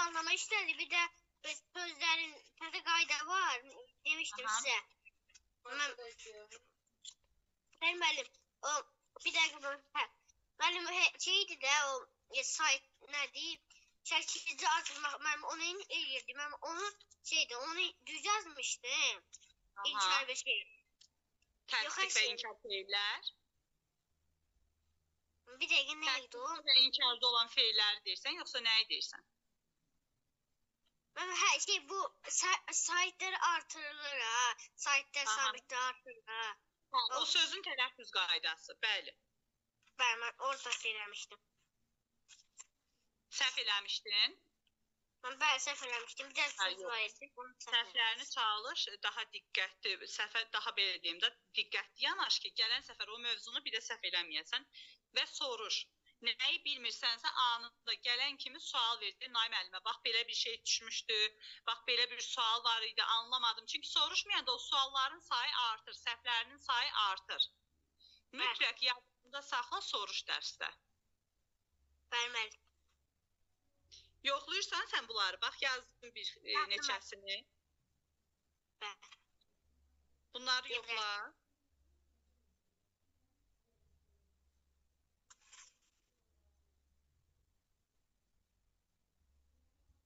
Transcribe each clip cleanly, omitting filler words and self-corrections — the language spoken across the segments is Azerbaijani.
anlama işləri, bir də sözlərin təzə qayda var, demişdim Aha. sizə. Mən, Bəli, müəllim, o, bir dəqiqə, hə, müəllim, şeydi də, o, sayt, nə deyim, çəkici artırmaq, mənim onu eləyirdim, mən onu, şeydi, onu düz yazmışdım. İnkar və şey. Təsdiq və inkar feillər. Bir dəqiqə, nə idi o? Təsdiq və inkarda olan feilləri deyirsən, yoxsa nəyi deyirsən? Mən, hə, şey, bu saytlar artırılır, ha, saytlar sabitlər artırılır, ha. Hə, o sözün tələffüz qaydası, bəli. Bəli, mən orada eləmişdim. Səhv eləmişdin? Mən bəli, səhv eləmişdim. Bir də söz var idi. Səhvlərini çalış, daha diqqətli, səhvə daha belə deyim də, diqqətli yanaş ki, gələn səfər o mövzunu bir də səhv eləməyəsən və soruş. Nəyi bilmirsənsə anında gələn kimi sual ver. Nay müəllimə, bax belə bir şey düşmüşdü, bax belə bir sual var idi, anlamadım. Çünki soruşmayanda o sualların sayı artır, səhvlərinin sayı artır. Mütləq yadında saxla, soruş dərsdə. Bəli, müəllim. Yoxlayırsan sən bunları, bax yazdım bir neçəsini. Bəli. Bunları yoxla.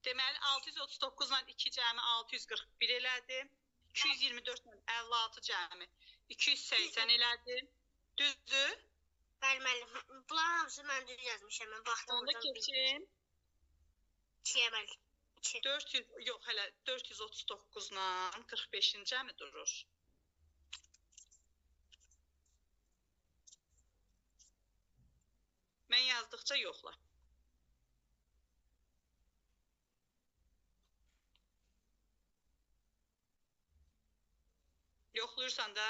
Deməli, 639 ilə 2 cəmi 641 elədi. 224 ilə 56 cəmi 280 elədi. Düzdür? Bəli, müəllim. Bunların hamısını mən düz yazmışam. Mən baxdım. Onda keçim. 2-yə müəllim. 2. 400, yox, hələ 439 ilə 45-in cəmi durur. Mən yazdıqca yoxla. Yoxluyursan da?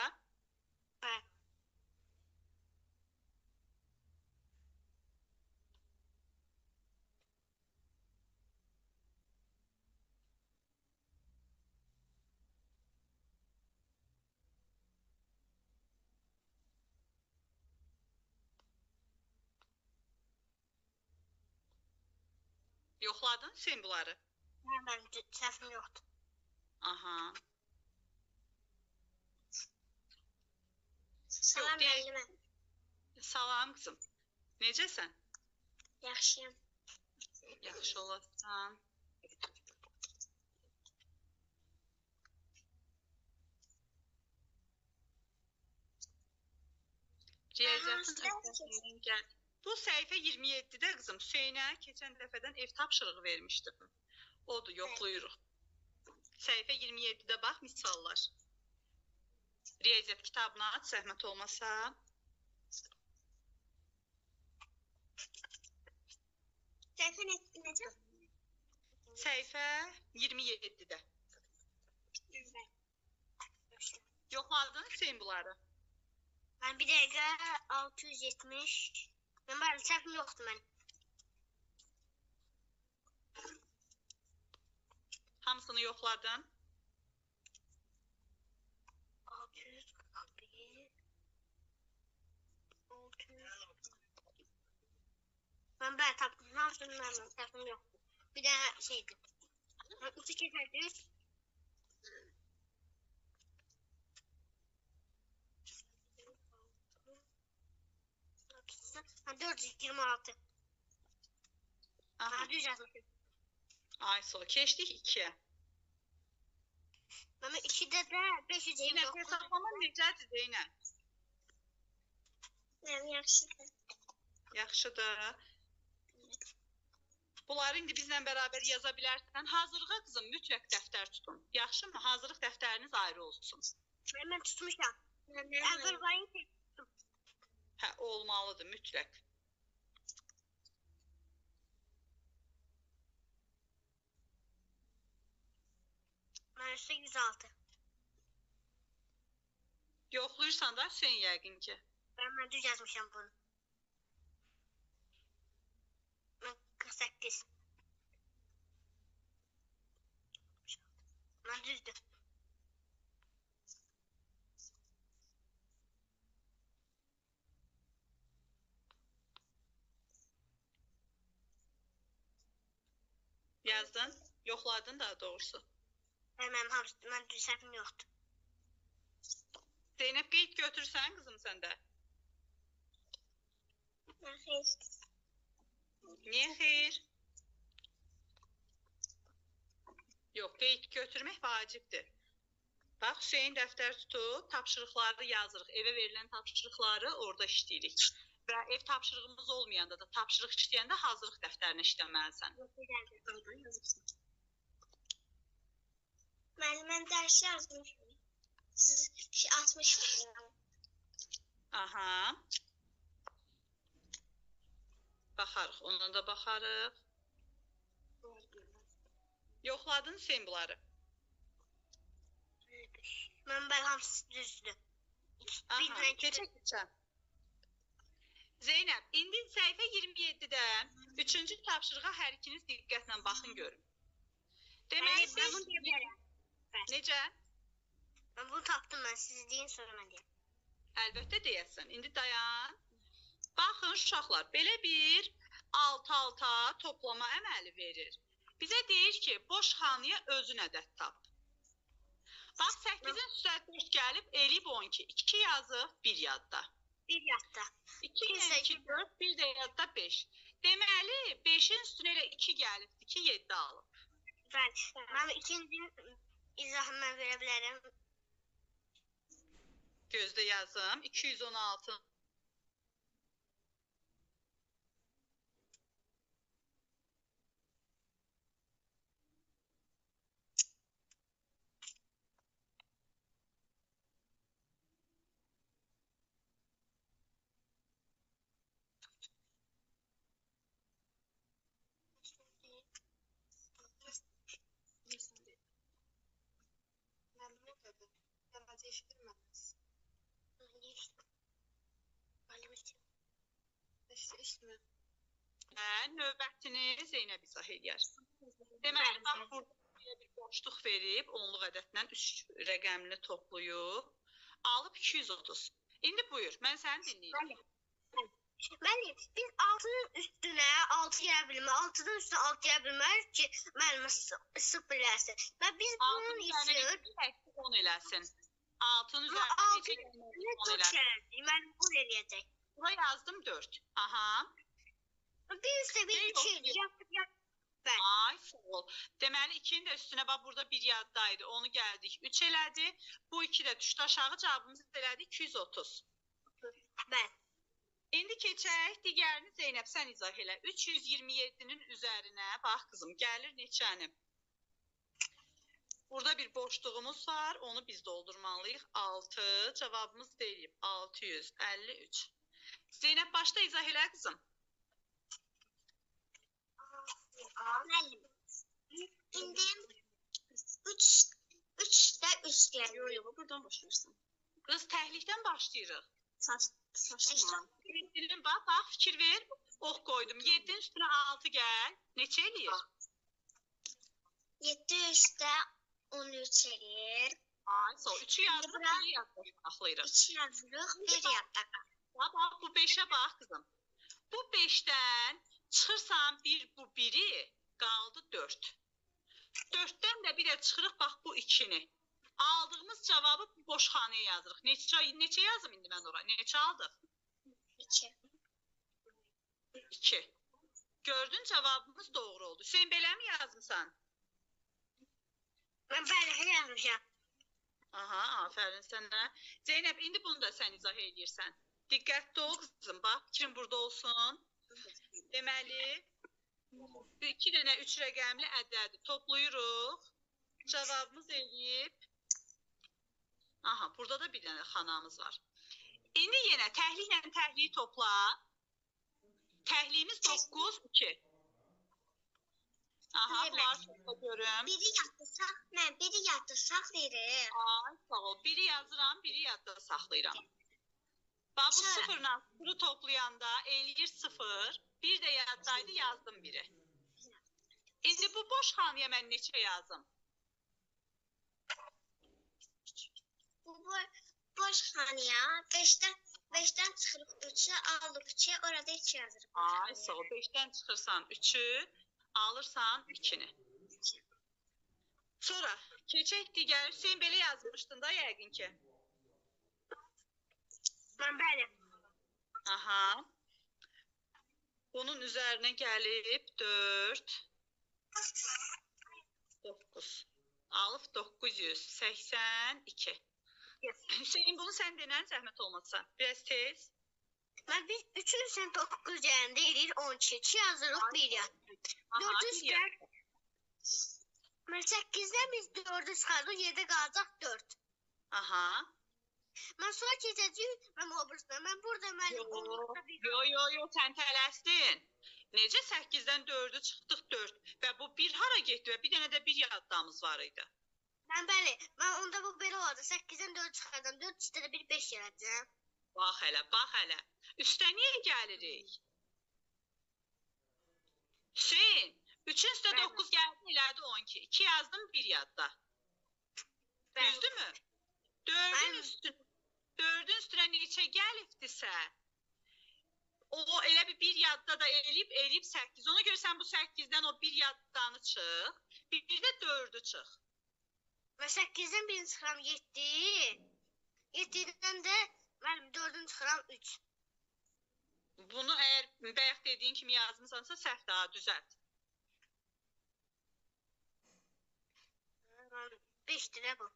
Bəli. Yoxladın sən bunları? Bəli, mənim səhvim yoxdur. Aha. Salam müəllimə. Salam qızım. Necəsən? Yaxşıyam. Yaxşı olasan. Riyaziyyatın öhdəsindən gəl. Bu səhifə 27-də qızım, Hüseynə keçən dəfədən ev tapşırığı vermişdim. Odur, yoxlayırıq. Səhifə 27-də bax, misallar. Riyaziyyat kitabını aç, zəhmət olmasa. Səhifə necə? Səhifə 27-də. Yoxladın Hüseyn bunları? Mən bir dəqiqə 670. Mən bəli, səhvim yoxdur mənim. Hamısını yoxladın? 641 600. Mən bəli tapdım. Hamısını mənim səhvim yoxdur. Bir dənə şeydir. 3 2 3. Mən 426. Aha. Mən düz yazmışım. Ay sol. Keçdik 2-yə. Mən 2-də də Zeynəb, 529. hesablama necədir Zeynəb? Mənim yaxşıdır. Yaxşıdır. Bunları indi bizlə bərabər yaza bilərsən. Hazırlığa qızım mütləq dəftər tutun. Yaxşımı? Hazırlıq dəftəriniz ayrı olsun. Mən tutmuşam. Əvvəl var idi. Hə, olmalıdır mütləq. Mən üstə 106. Yoxlayırsan da Hüseyn yəqin ki. Mən düz yazmışam bunu. Mən 48. Mən düzdür. Yazdın? Yoxladın daha doğrusu. Mənim hamısı, mən düz səhvim yoxdur. Zeynəb qeyd götürsən qızım sən də. Xeyr. Niyə xeyr? Yox, qeyd götürmək vacibdir. Bax, Hüseyn dəftər tutub, tapşırıqları yazırıq. Evə verilən tapşırıqları orada işləyirik. Və ev tapşırığımız olmayanda da, tapşırıq işləyəndə hazırlıq dəftərini işləməlisən. Müəllim, mən dərs yazmışım. Siz atmışsınız. Aha. Baxarıq, ona da baxarıq. Yoxladın Hüseyn bunları? Mən bəli, hamısı düzdür. Aha, keçək keçək. Zeynəb, indi səhifə 27-də 3-cü tapşırığa hər ikiniz diqqətlə baxın görün. Deməli, Mən bunu deyə bilərəm. Necə? Mən bunu tapdım mən, siz deyin sonra mən deyim. Əlbəttə deyəsən. İndi dayan. Baxın uşaqlar, belə bir alt-alta toplama əməli verir. Bizə deyir ki, boş xanaya özün ədəd tap. Bax, 8-in üstə 4 gəlib, eləyib 12. 2 yazıb, 1 yadda. 1 yadda. 2 ilə 2, 4, 1 də yadda 5. Deməli, 5-in üstünə elə 2 gəlibdir ki, 7 alıb. Bəli. Mən ikinci izahını mən verə bilərəm. Gözdə yazım. 216. Növbətini Zeynəb izah eləyər. Deməli, bax, burada bir boşluq verib, onluq ədədlə 3 rəqəmini toplayıb, alıb 230. İndi buyur, mən səni dinləyirəm. Bəli, biz 6-nın üstünə 6 gələ bilmərik, 6-nın üstünə 6 gələ bilmərik ki, müəllimə 0 eləsin. Və biz bunun üçün 10 eləsin. 6-nın üzərinə neçə gəlməli 10 eləsin? Müəllim 10 eləyəcək. Bura yazdım 4. Aha. Bir üstə bir 2 eləyəcək. Ay, sağ ol. Deməli, 2-nin də üstünə bax, burada 1 yaddaydı. Onu gəldik 3 elədi. Bu 2 də düşdü aşağı, cavabımız elədi 230. Bəli. İndi keçək, digərini Zeynəb sən izah elə. 327-nin üzərinə, bax qızım, gəlir neçəni? Burada bir boşluğumuz var, onu biz doldurmalıyıq. 6, cavabımız deyib 653. Zeynəb, başda izah elə qızım. Müəllim, indi 3-də 3 gəlir. Yox, buradan başlayırsan. Qız, təhlikdən başlayırıq. Saçma. 7-nin, bax, bax, fikir ver. Ox qoydum. 7-nin üstünə 6 gəl. Neçə eləyir? 7 üstə 13 eləyir. Ay, sağ ol. 3-ü yazırıq, 1-i yazırıq. Saxlayırıq. 3 yazırıq, 1 yadda qalır. Bax, bax, bu 5-ə bax, qızım. Bu 5-dən çıxırsan bir, bu 1-i, qaldı 4. 4-dən də bir də çıxırıq, bax, bu 2-ni. Aldığımız cavabı boş xanaya yazırıq. Neçə yazım indi mən ora? Neçə aldıq? 2. 2. Gördün, cavabımız doğru oldu. Hüseyn, belə mi yazmısan? Mən bəli, yazmışam. Aha, afərin sənə. Zeynəb, indi bunu da sən izah eləyirsən. Diqqətli ol qızım, bax, fikrin burada olsun. Deməli, 2 dənə 3 rəqəmli ədədi toplayırıq. Cavabımız eləyib. Aha, burada da bir dənə xanamız var. İndi yenə təhliklə təhliyi topla. Təhliyimiz 9, 2. Aha, bunları topla görüm. Biri yadda saq, mən biri yadda saxlayıram. Ay, sağ ol. Biri yazıram, biri yadda saxlayıram. Bax, bu 0-la 0-ı toplayanda eləyir 0. Bir də yaddaydı, yazdım biri. İndi bu boş xanaya mən neçə yazım? Bu boş xanaya 5-dən çıxırıq 3-ü, alıq 2, orada 2 yazırıq. Ay, sağ ol. 5-dən çıxırsan 3-ü, alırsan 2-ni. Sonra keçək digər. Hüseyn belə yazmışdın da yəqin ki. Mən bəli. Aha. Bunun üzərinə gəlib 4, 9. Alıb 982. Hüseyn, bunu sən denən zəhmət olmasa. Biraz tez. Mən biz 3-ün üstünə 9 gələndə eləyir 12. 2 yazırıq 1 yaz. Aha, 4 bir yaz. Mən 8-dən biz 4-ü çıxardıq, yerdə qalacaq 4. Aha. Mən sonra keçəcəyik, mən o birisine. Mən burada müəllim 10.1. Yo, yo, yo, sən tələsdin. Necə 8-dən 4-ü çıxdıq 4 və bu 1 hara getdi və bir dənə də 1 yaddamız var idi. Mən bəli, mən onda bu belə olardı. 8-dən 4 çıxardım, 4 üstə də 1 5 gələcəm. Bax hələ, bax hələ. Üstə niyə gəlirik? Hüseyn, 3-ün üstə 9 gəldi, elədi 12. 2 yazdım, 1 yadda. Düzdürmü? 4-ün üstünə, 4-ün üstünə neçə gəlibdisə, o elə bir yadda da eləyib 8. Ona görə sən bu 8-dən o 1 yaddanı çıx, bir də 4-ü çıx. Mən 8-dən 1-ni çıxıram 7. 7-dən də mənim 4-ünü çıxıram 3. Bunu əgər bayaq dediyin kimi yazmısansa səhv daha düzəlt. 5-dir bu.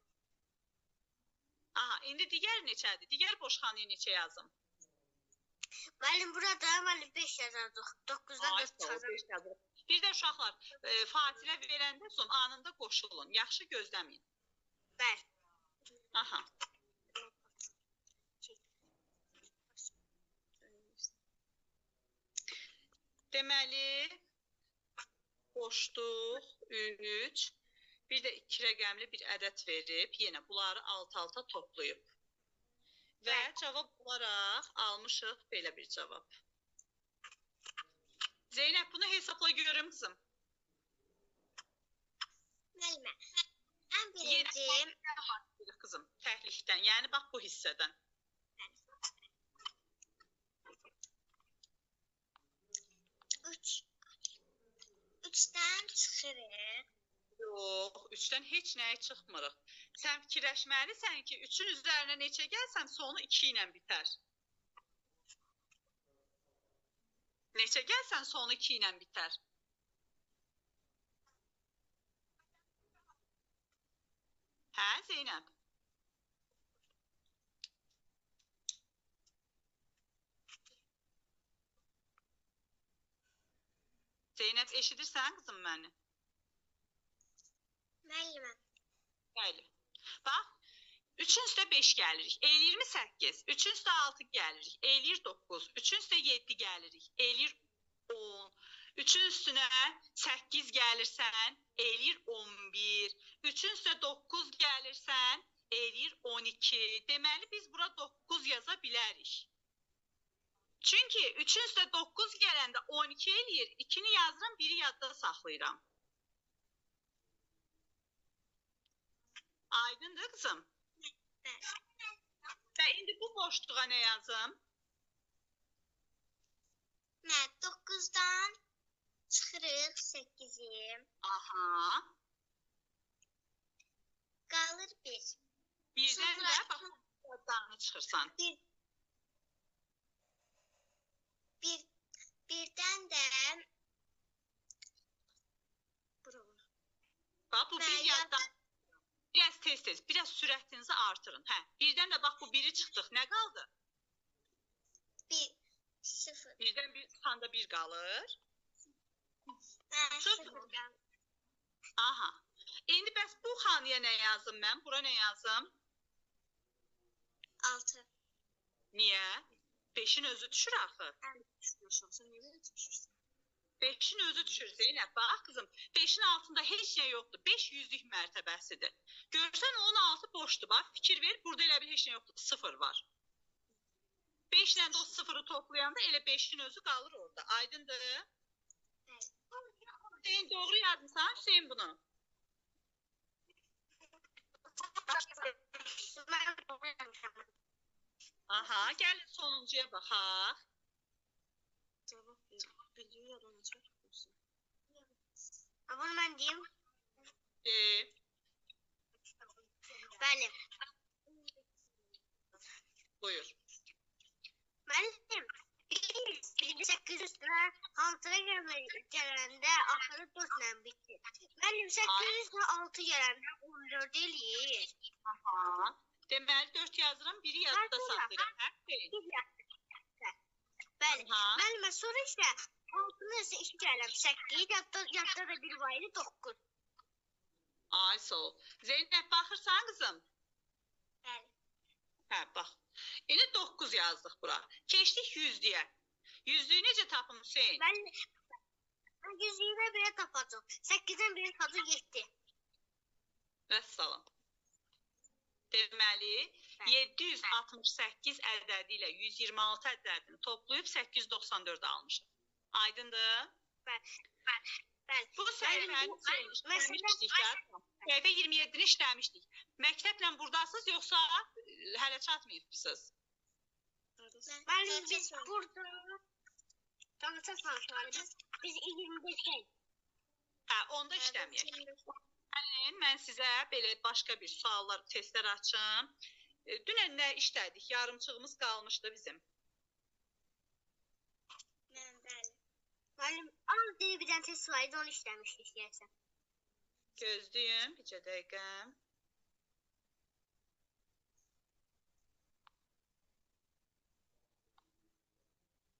Aha, indi digər neçədir? Digər boşxanaya neçə yazım? Müəllim, burada müəllim 5 yazardıq. 9-dan 4 çıxacaq. Bir də uşaqlar, fasilə verəndə son anında qoşulun. Yaxşı gözləməyin. Bəli. Aha. Deməli, qoşduq 3. Bir də 2 rəqəmli bir ədəd verib, yenə bunları alt-alta toplayıb. Və cavab olaraq almışıq belə bir cavab. Zeynəb, bunu hesabla görüm qızım. Müəllimə, ən birinci... Yenə qızım, təhlikdən, yəni bax bu hissədən. Üç. 3-dən çıxırıq. Yox, 3-dən heç nəyə çıxmırıq. Sən fikirləşməlisən ki, 3-ün üzərinə neçə gəlsəm, sonu 2 ilə bitər. Neçə gəlsən, sonu 2 ilə bitər. Hə, Zeynəb? Zeynəb, eşidirsən qızım məni? Müəllimə. Bəli. Bax, 3-ün üstə 5 gəlirik, eləyirmi 8? 3-ün üstə 6 gəlirik, eləyir 9. 3-ün üstə 7 gəlirik, eləyir 10. 3-ün üstünə 8 gəlirsən, eləyir 11. 3-ün üstə 9 gəlirsən, eləyir 12. Deməli, biz bura 9 yaza bilərik. Çünki 3-ün üstə 9 gələndə 12 eləyir, 2-ni yazıram, 1-i yadda saxlayıram. Aydındır qızım? Bəli. Və indi bu boşluğa nə yazım? Mən 9-dan çıxırıq 8-i. Aha. Qalır 1. Birdən də bax, yaddanı çıxırsan. Birdən də bax, bu bir yaddan. Biraz tez-tez, biraz sürətinizi artırın. Hə, birdən də bax bu biri çıxdıq. Nə qaldı? 1, 0. Birdən bir çıxanda 1 qalır. Hə, 0 qalır. Aha. İndi bəs bu xanaya nə yazım mən? Bura nə yazım? 6. Niyə? 5-in özü düşür axı. Düşür, niyə belə düşürsən? 5-in özü düşür Zeynəb. Bax qızım, 5-in altında heç nə yoxdur. 5 yüzlük mərtəbəsidir. Görsən onun altı boşdur. Bax, fikir ver, burada elə bir heç nə yoxdur. 0 var. 5 ilə də o 0-ı toplayanda elə 5-in özü qalır orada. Aydındır? Bəli. Hüseyin, doğru yazmısan Hüseyin bunu? Mən doğru yazmışam. Aha, gəlin sonuncuya baxaq. Cavab ver. Bildiyi yadına çarpıyorsun. Bunu mən deyim. De. Mənim 806 gələndə 14 eləyir. Aha. Deməli 4 yazıram, biri yadda Sonra- saxlayıram. Hə? Hüseyn? Bir yazdım. Bəli. Aha. Müəllimə sonra isə altını isə 2 gələm 8, yadda da bir var idi 9. Ay sağ ol. Zeynəb baxırsan qızım? Bəli. Hə, bax. İndi 9 yazdıq bura. Keçdik 100-lüyə. 100-lüyü necə tapım Hüseyn? Mən 120 belə tapacaq. 8-dən 1 çıxacaq 7. Vəssalam. Deməli, 768 ədədi ilə 126 ədədini toplayıb 894 almışıq. Aydındır? Bəli. Bəli. Bu səhifəni bu- Hüseyn, məsələn- işləmişdik də. Səhifə 27-ni işləmişdik. Məktəblə burdasınız yoxsa hələ çatmayıbsınız? Müəllim biz burada Tamam çatmamışıq müəllim. Biz 25-deyik. Hə, onda işləməyək. Gəlin, mən sizə belə başqa bir suallar, testlər açım. Dünən nə işlədik? Yarımçığımız qalmışdı bizim. Mən bəli. Müəllim az deyə bir dənə test var idi, onu işləmişdik deyəsən. Gözləyin, bircə dəqiqə.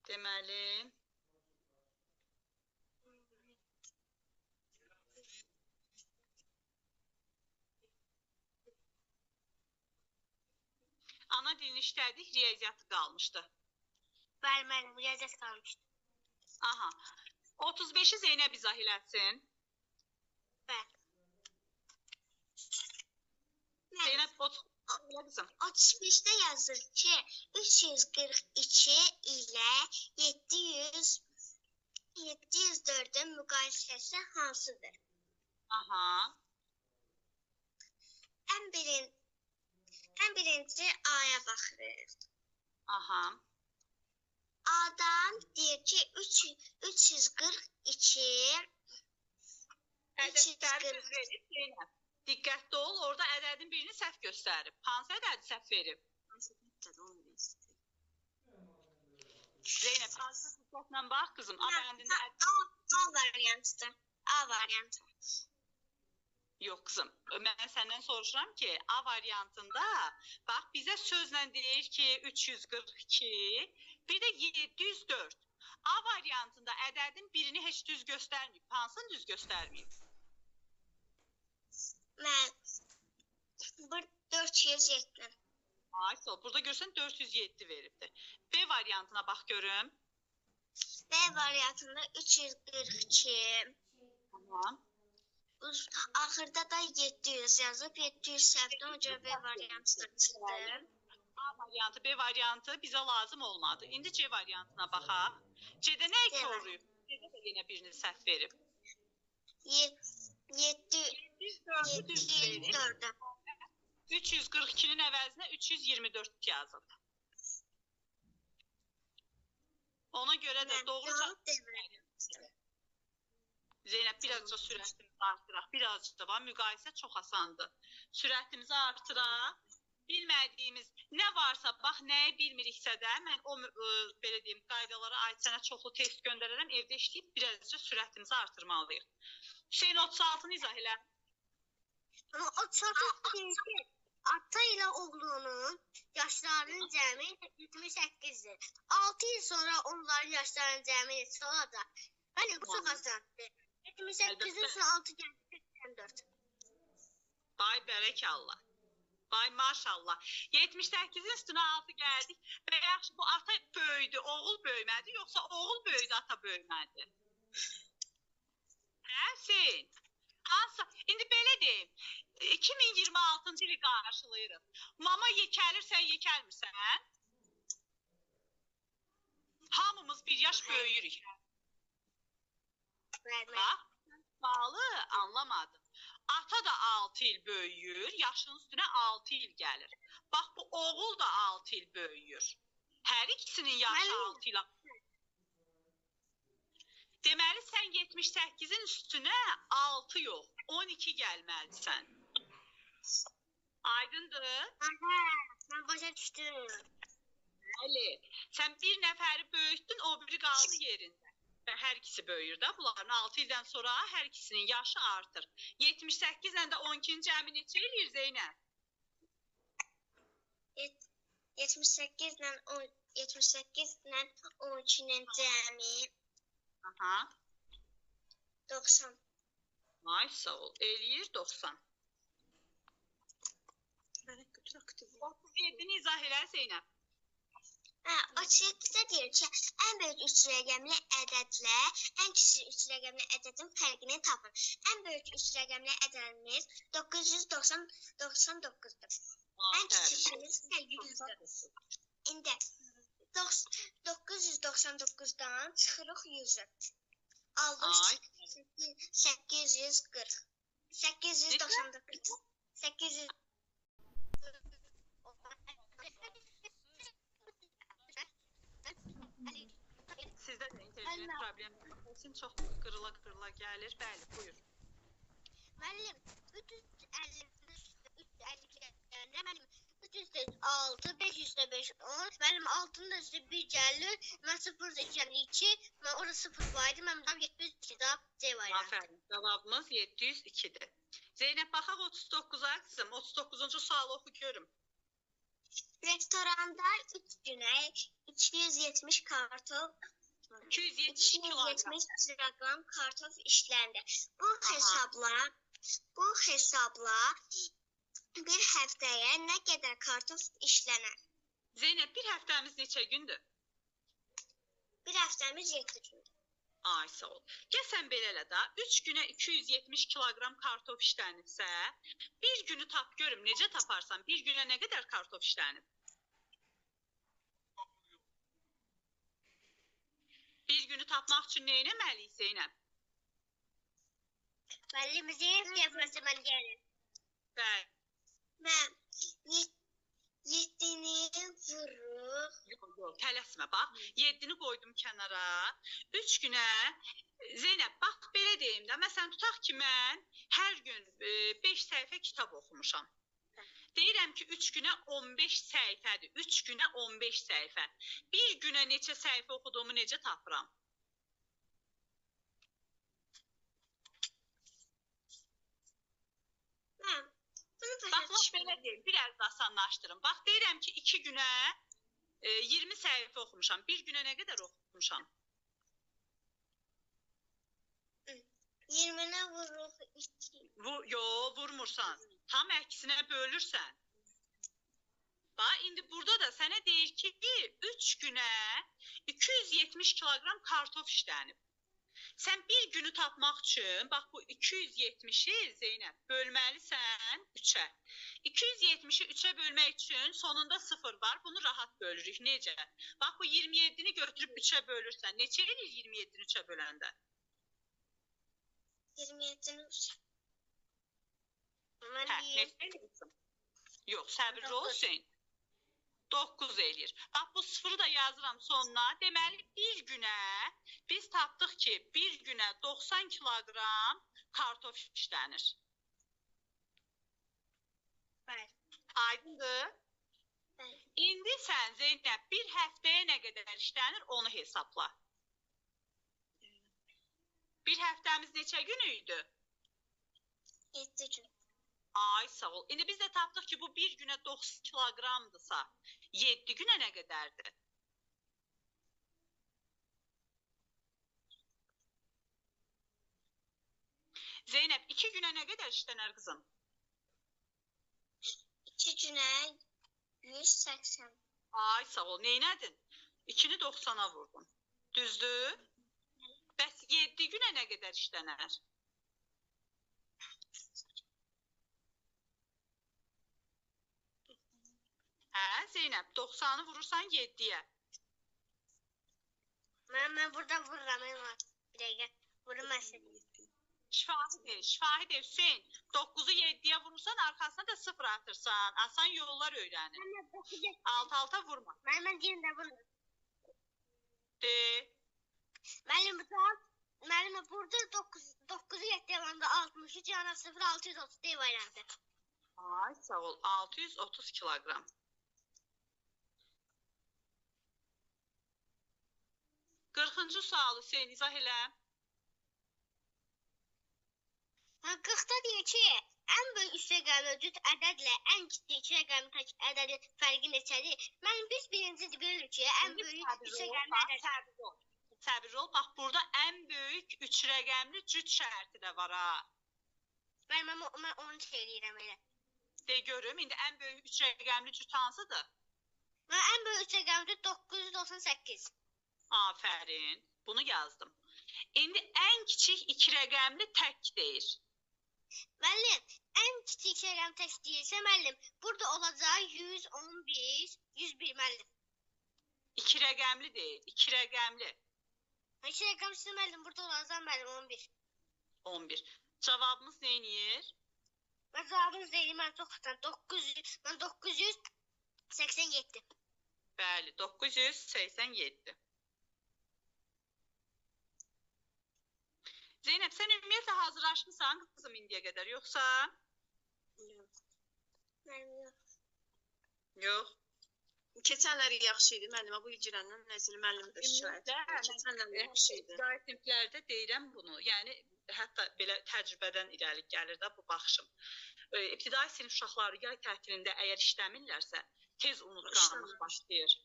Deməli, ana dilini işlədik, riyaziyyatı qalmışdı. Bəli müəllim, riyaziyyat qalmışdı. Aha. 35-i Zeynəb izah eləsin. Bəli. Zeynəb 30 elə qızım. 35-də yazır ki, 342 ilə 704-ün müqayisəsi hansıdır? Aha. Ən birinci A-ya baxırıq. Aha. A-dan deyir ki, 342 Ədədləri düz verib Zeynəb. Diqqətli ol, orada ədədin birini səhv göstərib. Hansı ədədi səhv verib? Zeynəb, hansı diqqətlə bax qızım. A bəndində ədəd A variantıdır. A variantı. Yox qızım, mən səndən soruşuram ki, A variantında bax bizə sözlə deyir ki, 342, bir də 704. A variantında ədədin birini heç düz göstərməyib. Hansını düz göstərməyib? Mən bur 407. Ay, sağ ol. Burada görsən 407 veribdir. B variantına bax görüm. B variantında 342. Tamam. Axırda da 700 yazıb, 700 səhvdir, ona görə B variantı da çıxdı. A variantı, B variantı bizə lazım olmadı. İndi C variantına baxaq. C-də nə C koruyub? C-də də yenə birini səhv verib. 704-ü 704-ü düz verib. 342-nin əvəzinə 324 yazıb. Ona görə də doğru Cavab D variantıdır. Zeynəb, birazca sürətimizi artıraq. Birazca var. Müqayisə çox asandır. Sürətimizi artıraq. Bilmədiyimiz nə varsa, bax nəyi bilmiriksə də mən o belə deyim, qaydalara aid sənə çoxlu test göndərərəm. Evdə işləyib birazca sürətimizi artırmalıyıq. Hüseyn 36-nı izah elə. Amma o çox deyir ki, ata ilə oğlunun yaşlarının cəmi 78-dir. 6 il sonra onların yaşlarının cəmi neçə olacaq? Bəli, bu çox asandır. 78-in Əlbəttə. üstünə 6 gəldi 84. Vay bərəkallah. Vay maşallah. 78-in üstünə 6 gəldik. Və yaxşı bu ata böyüdü, oğul böyümədi, yoxsa oğul böyüdü, ata böyümədi? Hə, Hüseyn? Hansı? İndi belə deyim. 2026-cı ili qarşılayırıq. Mama yekəlir, sən yekəlmirsən? Hamımız bir yaş böyüyürük. Bəli. Bax, sualı anlamadım. Ata da 6 il böyüyür, yaşının üstünə 6 il gəlir. Bax, bu oğul da 6 il böyüyür. Hər ikisinin yaşı Müəllim. 6 il. Deməli, sən 78-in üstünə 6 yox, 12 gəlməlisən. Aydındır? Aha, mən başa düşdüm. Bəli. Sən bir nəfəri böyütdün, o biri qaldı yerində. Və hər ikisi böyüyür də. Bunların 6 ildən sonra hər ikisinin yaşı artır. 78 ilə də 12-nin cəmi neçə eləyir Zeynəb? 78 ilə 10 78 ilə 12-nin cəmi Aha. 90. Ay sağ ol. Eləyir 90. Mənə götür aktiv ol. 37-ni izah elə Zeynəb. Hə, 37-də deyir ki, ən böyük üç rəqəmli ədədlə ən kiçik üç rəqəmli ədədin fərqini tapın. Ən böyük üç rəqəmli ədədimiz 999-dur. Ən Afərin. kiçikimiz isə 100-dür. İndi 999-dan çıxırıq 100-ü. Aldıq Ay. 840. 899. 800 Sizdə də internet problemi var. Səsin çox qırıla-qırıla gəlir. Bəli, buyur. Müəllim, 353 müəllim, 306, 505, 10. Müəllim, altının da üstü 1 gəlir. Mən 0 gəlir 2. Mən orada 0 var idi. Mən tam 72 cavab C variantı. Afərin. Cavabımız 702-dir. Zeynəb, baxaq 39-a qızım. 39-cu sualı oxu görüm. Restoranda 3 günə 270 kartof 270 kiloqram. 270 kiloqram kartof işləndi. Bu Aha. hesabla bu hesabla bir həftəyə nə qədər kartof işlənər? Zeynəb, bir həftəmiz neçə gündür? Bir həftəmiz 7 gündür. Ay sağ ol. Gəl sən belə elə də. 3 günə 270 kiloqram kartof işlənibsə, bir günü tap görüm necə taparsan. Bir günə nə qədər kartof işlənib? Bir günü tapmaq üçün nə etməliyik Zeynəb? Müəllim, Zeynəb yapması mən deyirəm. Bəli. Mən 7-ni vururuq. Yox, yox, tələsmə bax. 7-ni qoydum kənara. 3 günə Zeynəb, bax belə deyim də. Məsələn, tutaq ki, mən hər gün 5 səhifə kitab oxumuşam. Deyirəm ki, 3 günə 15 səhifədir. 3 günə 15 səhifə. Bir günə neçə səhifə oxuduğumu necə tapıram? Mən bunu başa Bax, lap düşmürəm. belə deyim, biraz da asanlaşdırım. Bax, deyirəm ki, 2 günə 20 səhifə oxumuşam. Bir günə nə qədər oxumuşam? 20-nə vururuq 2. Yo, vurmursan. Tam əksinə bölürsən. Bax, indi burada da sənə deyir ki, 3 günə 270 kiloqram kartof işlənib. Sən bir günü tapmaq üçün, bax bu 270-i Zeynəb bölməlisən 3-ə. 270-i 3-ə bölmək üçün sonunda 0 var. Bunu rahat bölürük. Necə? Bax bu 27-ni götürüb 3-ə bölürsən. Neçə eləyir 27-ni 3-ə böləndə? 27-ni Mən Hə, deyim. neçə eləyirsən? Yox, səbirli ol Doqquz. Hüseyn. 9 eləyir. Bax bu sıfırı da yazıram sonuna. Deməli bir günə biz tapdıq ki, bir günə 90 kiloqram kartof işlənir. Bəli. Aydındır? Bəli. İndi sən Zeynəb bir həftəyə nə qədər işlənir onu hesabla. Bir həftəmiz neçə gün idi? 7 gün. Ay sağ ol. İndi biz də tapdıq ki, bu bir günə 90 kiloqramdırsa, 7 günə nə qədərdir? Zeynəb, 2 günə nə qədər işlənər qızım? 2 günə 180. Ay sağ ol. Neynədin? 2-ni 90-a vurdun. Düzdür? Bəs 7 günə nə qədər işlənər? Hə, Zeynəb, 90-ı vurursan 7-yə. Mən burada vururam. Bir dəqiqə. Vurum mən səni. Şifahi deyil, şifahi deyil Hüseyn. 9-u 7-yə vurursan, arxasına da 0 atırsan. Asan yollar öyrənir. Mən 9-u Alt-alta vurma. Mən deyim də vururum. De. Müəllim bu cavab müəllim burada 9 9-u 7 alanda 63 yana 0 630 D variantı. Ay sağ ol. 630 kiloqram. 40-cı sualı Hüseyn izah elə. 40-da deyir ki, ən böyük üç rəqəmli cüt ədədlə ən kiçik iki rəqəmli tək ədədin fərqi neçədir? Mən biz birinci bilirik ki, ən böyük üç rəqəmli ədəd. Səbirli ol. Bax, burada ən böyük üç rəqəmli cüt şərti də var ha. Mən onu şey eləyirəm elə. De görüm, indi ən böyük üç rəqəmli cüt hansıdır? Mən ən böyük üç rəqəmli cüt 998. Afərin, bunu yazdım. İndi ən kiçik iki rəqəmli tək deyir. Müəllim, ən kiçik iki rəqəmli tək deyirsə, müəllim, burada olacaq 111, 101 müəllim. İki rəqəmli deyil, iki rəqəmli. İki rəqəmli müəllim, burada olacaq müəllim 11. 11. Cavabımız nə eləyir? Mən cavabınız deyil, mən çox asan. 900, mən 987. Bəli, 987. Zeynəb, sən ümumiyyətlə hazırlaşmısan qızım indiyə qədər, yoxsa? Yox. Mənim yox. Yox. Keçənləri yaxşı idi müəllimə, bu il girəndən nəsə müəllim də şikayət edir. Keçənləri yaxşı idi. İbtidai siniflərdə deyirəm bunu. Yəni hətta belə təcrübədən irəli gəlir də bu baxışım. İbtidai sinif uşaqları yay tətilində əgər işləmirlərsə, tez unutqanlıq başlayır.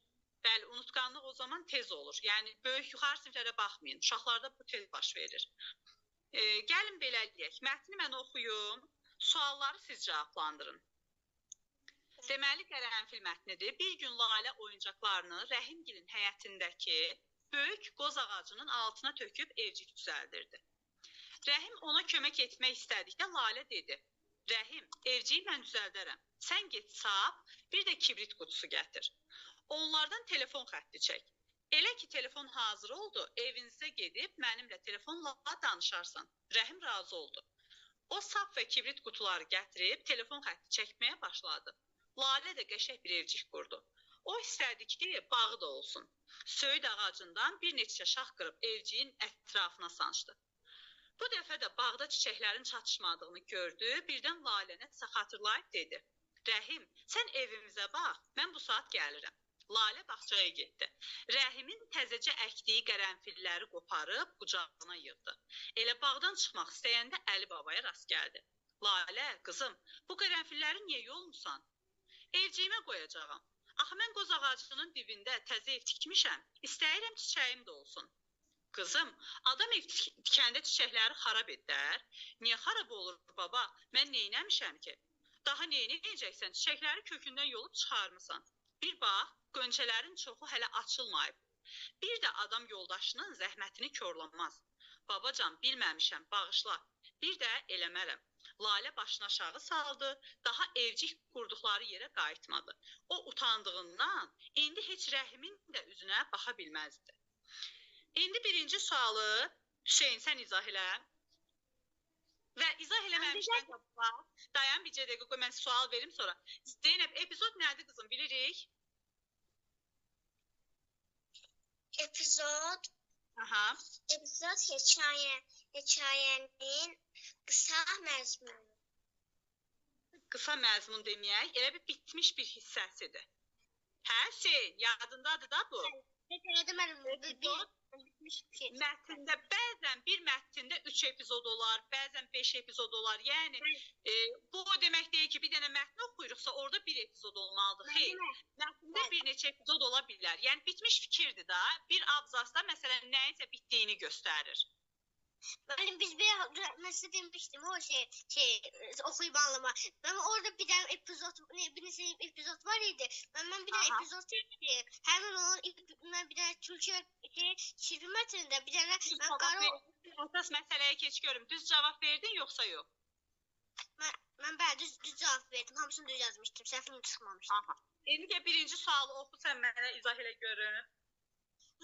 Bəli, unutqanlıq o zaman tez olur. Yəni böyük yuxarı siniflərə baxmayın. Uşaqlarda bu tez baş verir. Gəlin belə eləyək. Mətni mən oxuyum, sualları siz cavablandırın. Deməli, qərənfil mətnidir. Bir gün Lalə oyuncaqlarını Rəhimgilin həyətindəki böyük qoz ağacının altına töküb evcik düzəldirdi. Rəhim ona kömək etmək istədikdə Lalə dedi: Rəhim, evciyi mən düzəldərəm. Sən get sap, bir də kibrit qutusu gətir. Onlardan telefon xətti çək. Elə ki, telefon hazır oldu, evinizə gedib mənimlə telefonla danışarsan. Rəhim razı oldu. O sap və kibrit qutuları gətirib telefon xətti çəkməyə başladı. Lalə də qəşəng bir evcik qurdu. O istədi ki, bağı da olsun. Söyüd ağacından bir neçə şax qırıb evciyin ətrafına sancdı. Bu dəfə də bağda çiçəklərin çatışmadığını gördü, birdən Lalənə xatırlayıb dedi: Rəhim, sən evimizə bax, mən bu saat gəlirəm. Lalə bağçaya getdi. Rəhimin təzəcə əkdiyi qərənfilləri qoparıb qucağına yığdı. Elə bağdan çıxmaq istəyəndə Əli babaya rast gəldi. Lalə, qızım, bu qərənfilləri niyə yolmusan? Evciyimə qoyacağam. Axı mən qoz ağacının dibində təzə ev tikmişəm. İstəyirəm çiçəyim də olsun. Qızım, adam ev tikəndə çiçəkləri xarab edər. Niyə xarab olur baba? Mən neynəmişəm ki? Daha neynəyəcəksən? Çiçəkləri kökündən yolub çıxarmısan. Bir bax, qönçələrin çoxu hələ açılmayıb. Bir də adam yoldaşının zəhmətini korlamaz. Babacan, bilməmişəm, bağışla. Bir də eləmərəm. Lalə başını aşağı saldı, daha evcik qurduqları yerə qayıtmadı. O utandığından indi heç Rəhimin də üzünə baxa bilməzdi. İndi birinci sualı Hüseyn, sən izah elə. Və izah eləməmişdən qabaq, dayan bir dəqiqə, qoy mən sual verim sonra. Zeynəb, epizod nədir qızım, bilirik? Epizod. Aha. Epizod hekayənin qısa məzmunu. Qısa məzmun deməyək, elə bir bitmiş bir hissəsidir. Hə, Hüseyn, yadındadır da bu? Hekayədə mənim bitmiş bir şey. Mətndə bəzən bir mətndə 3 epizod olar, bəzən 5 epizod olar. Yəni bu o demək deyil ki, bir dənə mətni oxuyuruqsa orada bir epizod olmalıdır. Xeyr, mətndə bir neçə epizod ola bilər. Yəni bitmiş fikirdir da, bir abzasda məsələn nəyinsə bitdiyini göstərir. Müəllim, biz bir mən sizə demişdim o şey oxuyub anlama. Mən orada bir dənə epizod, bir neçə epizod var idi. Mən bir dənə epizod çəkdim. Həmin onun mən bir dənə tülkü şirpi mətnində bir dənə mən qara əsas məsələyə keç görüm. Düz cavab verdin yoxsa yox? Mən bəli düz cavab verdim. Hamısını düz yazmışdım. Səhvim çıxmamışdı. Aha. İndi gəl birinci sualı oxu, sən mənə izah elə görüm.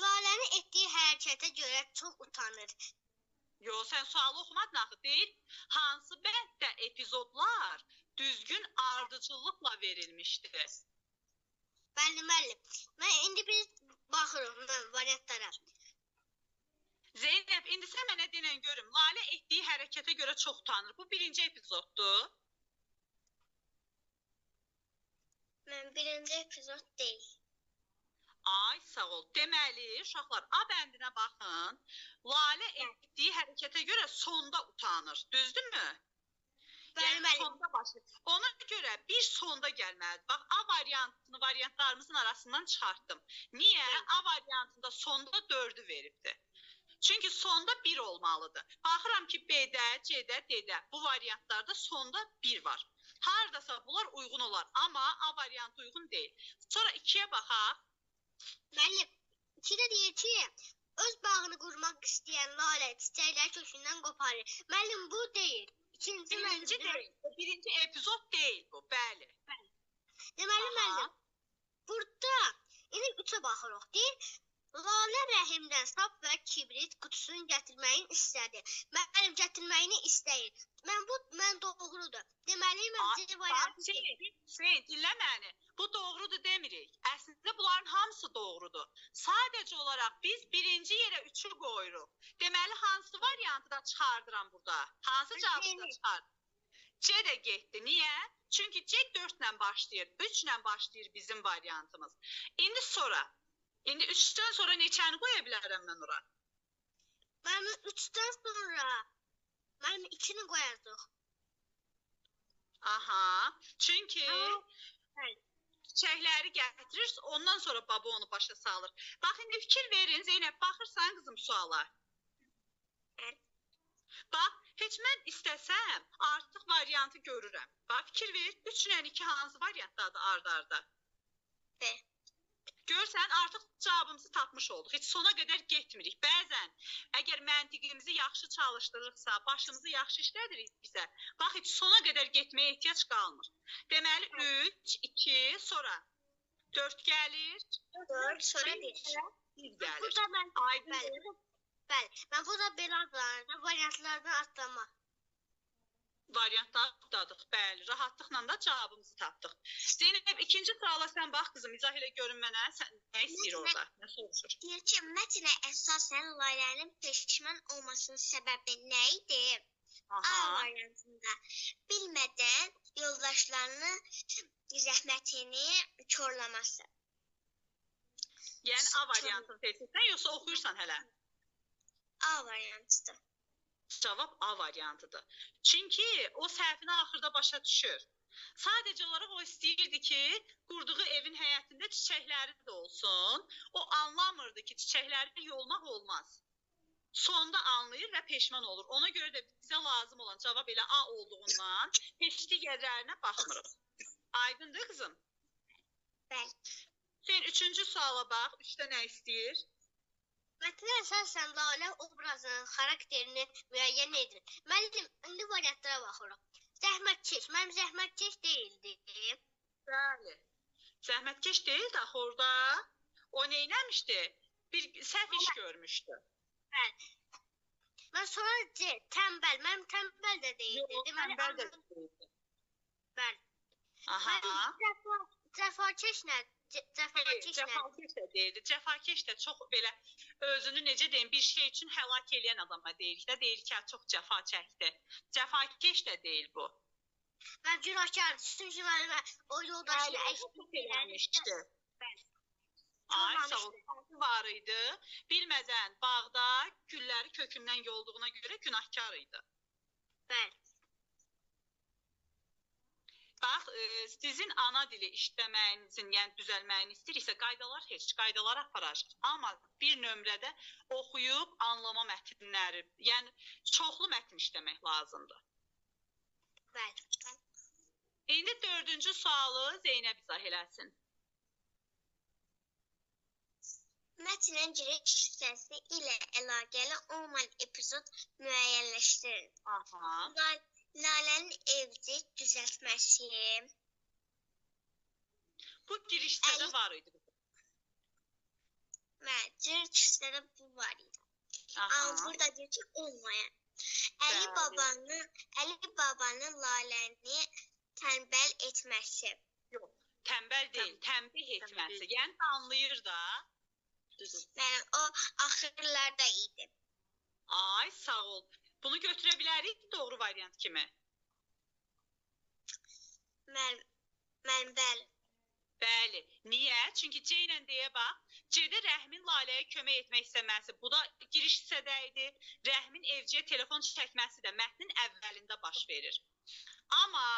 Lalənin etdiyi hərəkətə görə çox utanır. Yox, sən sualı oxumadın axı. Deyir, hansı bənddə epizodlar düzgün ardıcıllıqla verilmişdir? Bəli, müəllim. Mən indi biz baxırıq mən variantlara. Zeynəb, indi sən mənə denən görüm. Lalə etdiyi hərəkətə görə çox utanır. Bu birinci epizoddur. Mən birinci epizod deyil. Ay, sağ ol. Deməli, uşaqlar, A bəndinə baxın. Lalə etdiyi hərəkətə görə sonda utanır. Düzdürmü? Bəli, Yəni müəllim. sonda başlayır. Ona görə bir sonda gəlməlidir. Bax, A variantını variantlarımızın arasından çıxartdım. Niyə? A variantında sonda 4-ü veribdir. Çünki sonda 1 olmalıdır. Baxıram ki, B-də, C-də, D-də bu variantlarda sonda 1 var. Hardasa bunlar uyğun olar, amma A variantı uyğun deyil. Sonra 2-yə baxaq. Müəllim, 2-də deyir ki, öz bağını qurmaq istəyən Lalə çiçəkləri kökündən qoparır. Müəllim, bu deyil. İkinci Birinci müəllim. deyil. Birinci epizod deyil bu, bəli. Deməli, Aha. müəllim, burada indi 3-ə baxırıq. Deyir, Lalə Rəhimdən sap və kibrit qutusunu gətirməyini istədi. Müəllim, gətirməyini istəyir. Mən doğrudur. Deməli, mən Ay, C variantı Bax, Hüseyn, dinlə məni. Bu doğrudur demirik. Əslində bunların hamısı doğrudur. Sadəcə olaraq biz birinci yerə 3-ü qoyuruq. Deməli, hansı variantı da çıxardıram burada? Hansı cavabı da çıxar? C də getdi. Niyə? Çünki C 4 ilə başlayır, 3 ilə başlayır bizim variantımız. İndi sonra, indi 3-dən sonra neçəni qoya bilərəm mən ora? Müəllim, 3-dən sonra müəllim 2-ni qoyardıq. Aha, çünki Amma- Bəli. çiçəkləri gətirir, ondan sonra baba onu başa salır. Bax, indi fikir verin, Zeynəb, baxırsan qızım suala. Bəli. Bax, heç mən istəsəm, artıq variantı görürəm. Bax, fikir ver, 3 ilə 2 hansı variantdadır ard-arda? B. Görsən, artıq cavabımızı tapmış olduq. Heç sona qədər getmirik. Bəzən, əgər məntiqimizi yaxşı çalışdırırıqsa, başımızı yaxşı işlədiriksə, bax, heç sona qədər getməyə ehtiyac qalmır. Deməli, 3, 2, sonra 4 gəlir, 4 sonra 1. 1 gəlir. Burada mən Aydın bəli, bəli. Mən burada belə adlanırdım. Variantlardan atlamaq. Variantları atladıq, bəli. Rahatlıqla da cavabımızı tapdıq. Zeynəb, ikinci suala sən bax qızım, izah elə görün mənə. Sən nə istəyir orada? Nə soruşur? Deyir ki, mətnə əsasən Lalənin peşman olmasının səbəbi nə idi? A Aha. variantında bilmədən yoldaşlarının zəhmətini korlaması. Yəni A variantını seçirsən, yoxsa oxuyursan hələ? A variantıdır. Cavab A variantıdır. Çünki o səhvini axırda başa düşür. Sadəcə olaraq o istəyirdi ki, qurduğu evin həyətində çiçəkləri də olsun. O anlamırdı ki, çiçəkləri yolmaq olmaz. Sonda anlayır və peşman olur. Ona görə də bizə lazım olan cavab elə A olduğundan heç digərlərinə baxmırıq. Aydındır qızım? Bəli. Hüseyn, üçüncü suala bax. Üçdə nə istəyir? Mətnə əsasən Lalə obrazının xarakterini müəyyən edir. Müəllim, indi variantlara baxırıq. Zəhmətkeş, mənim zəhmətkeş deyildi. Bəli. Zəhmətkeş deyildi axı orada. O nə eləmişdi? Bir səhv iş görmüşdü. Bəli. Mən sonra C, tənbəl, mənim tənbəl də deyildi. Yox, Deməli, tənbəl də deyildi. Bəli. Aha. Mənim cəfakeş nə? Cəfakeş nə? Cəfakeş də deyildi. Cəfakeş də çox belə özünü necə deyim, bir şey üçün həlak eləyən adama deyirik də, deyirik ki, çox cəfa çəkdi. Cəfakeş də deyil bu. Mən günahkar, çünki müəllimə o yoldaşını Bəli, əksik eləmişdi. Bəli. Ay, sağ ol. Olmamışdı. Var idi. Bilmədən bağda gülləri kökündən yolduğuna görə günahkar idi. Bəli. Bax, sizin ana dili işləməyinizin, yəni düzəlməyini istəyiriksə, qaydalar heç, qaydalar aparacaq. Amma bir nömrədə oxuyub anlama mətnləri, yəni çoxlu mətn işləmək lazımdır. Bəli. İndi dördüncü sualı Zeynəb izah eləsin. Mətnin giriş hissəsi ilə əlaqəli olmayan epizod müəyyənləşdirin. Aha. Lalənin evci düzəltməsi, Bu giriş hissədə var idi. Bəli, giriş hissədə bu var idi. Aha. Amma burada deyir ki, olmayan. Əli Bəli. babanın, Əli babanın Laləni tənbəl etməsi. Yox, tənbəl deyil, tənbih etməsi. Yəni anlayır da. Düzdür. Bəli, o axırlarda idi. Ay, sağ ol. Bunu götürə bilərik doğru variant kimi. Mənim, bəli. Bəli. Niyə? Çünki C ilə D-yə bax. C-də Rəhimin Laləyə kömək etmək istəməsi, bu da giriş hissədə idi. Rəhimin evciyə telefon çəkməsi də mətnin əvvəlində baş verir. Amma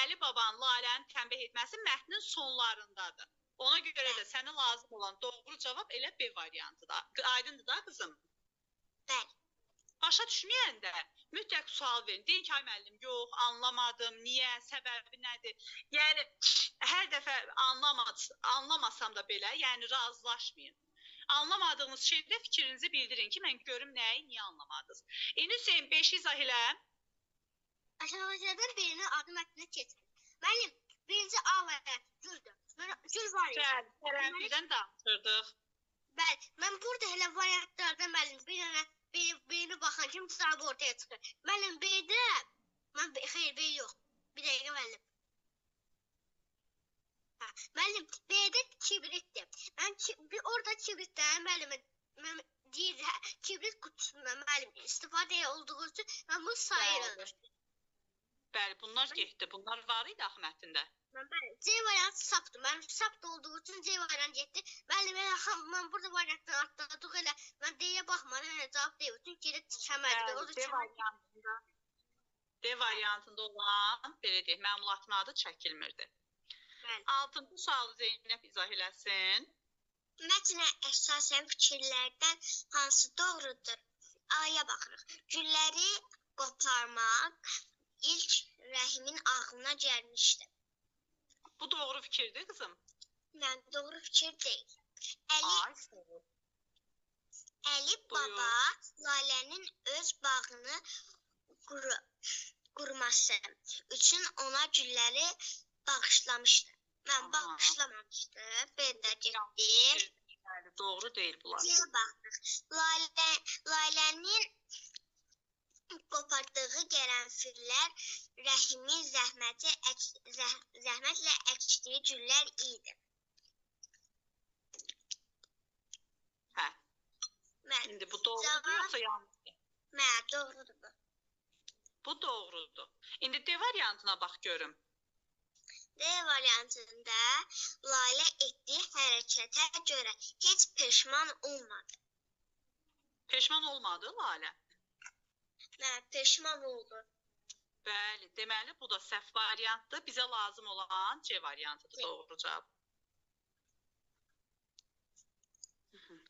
Əli babanın Lalənin tənbih etməsi mətnin sonlarındadır. Ona görə də sənə lazım olan doğru cavab elə B variantıdır. Aydındır da qızım? Bəli. Başa düşməyəndə mütləq sual verin. Deyin ki, ay müəllim, yox, anlamadım, niyə, səbəbi nədir? Yəni, hər dəfə anlamasam da belə, yəni razılaşmayın. Anlamadığınız şeydə fikrinizi bildirin ki, mən görüm nəyi, niyə anlamadınız. İndi Hüseyn, 5-i izah elə. Aşağıdakilərdən birinin adı mətninə keçsin. Müəllim, birinci A variantı güldür. Gül var ya. Bəli, tərəfdən danışırdıq. Bəli, mən burada elə variantlardan müəllim, bir dənə birini baxan kimi cavabı ortaya çıxır. Müəllim, B-də, mən, xeyr, B yox. Bir dəqiqə müəllim. Hə, müəllim, B-də kibritdir. Mən orada kibritdən müəllim, mən deyir, kibrit qutusundan müəllim istifadə olduğu üçün mən bunu sayıram. Bəli, bunlar getdi. Bunlar var idi axı mətndə. Bəli, C variantı sapdır. Mənim sap olduğu üçün C variantı getdi. Müəllim, mən burada variantdan atladıq elə. Mən D-yə baxmadım, elə cavab deyil. Çünki elə tikəmədi. D variantında olan, belə deyək, məmulatın adı çəkilmirdi. Bəli. 6-cı sualı Zeynəb izah eləsin. Mətnə əsasən fikirlərdən hansı doğrudur? A-ya baxırıq. Gülləri qoparmaq ilk Rəhimin ağlına gəlmişdi. Bu doğru fikirdir qızım? Mən doğru fikir deyil. Əli baba Lalənin öz bağını qurması üçün ona gülləri bağışlamışdı. Mən bağışlamamışdı. B də getdi. Doğru deyil bunlar. C baxdıq. Lalənin qopardığı qərənfillər Rəhimin zəhmətlə əkdiyi güllər idi. Hə. İndi bu doğrudur yoxsa yanlışdır? Mən, doğrudur bu. Bu doğrudur. İndi D variantına bax görüm. D variantında Lalə etdiyi hərəkətə görə heç peşman olmadı. Peşman olmadı Lalə? Mən peşman oldu. Bəli, deməli bu da səhv variantdır. Bizə lazım olan C variantıdır, doğru cavab.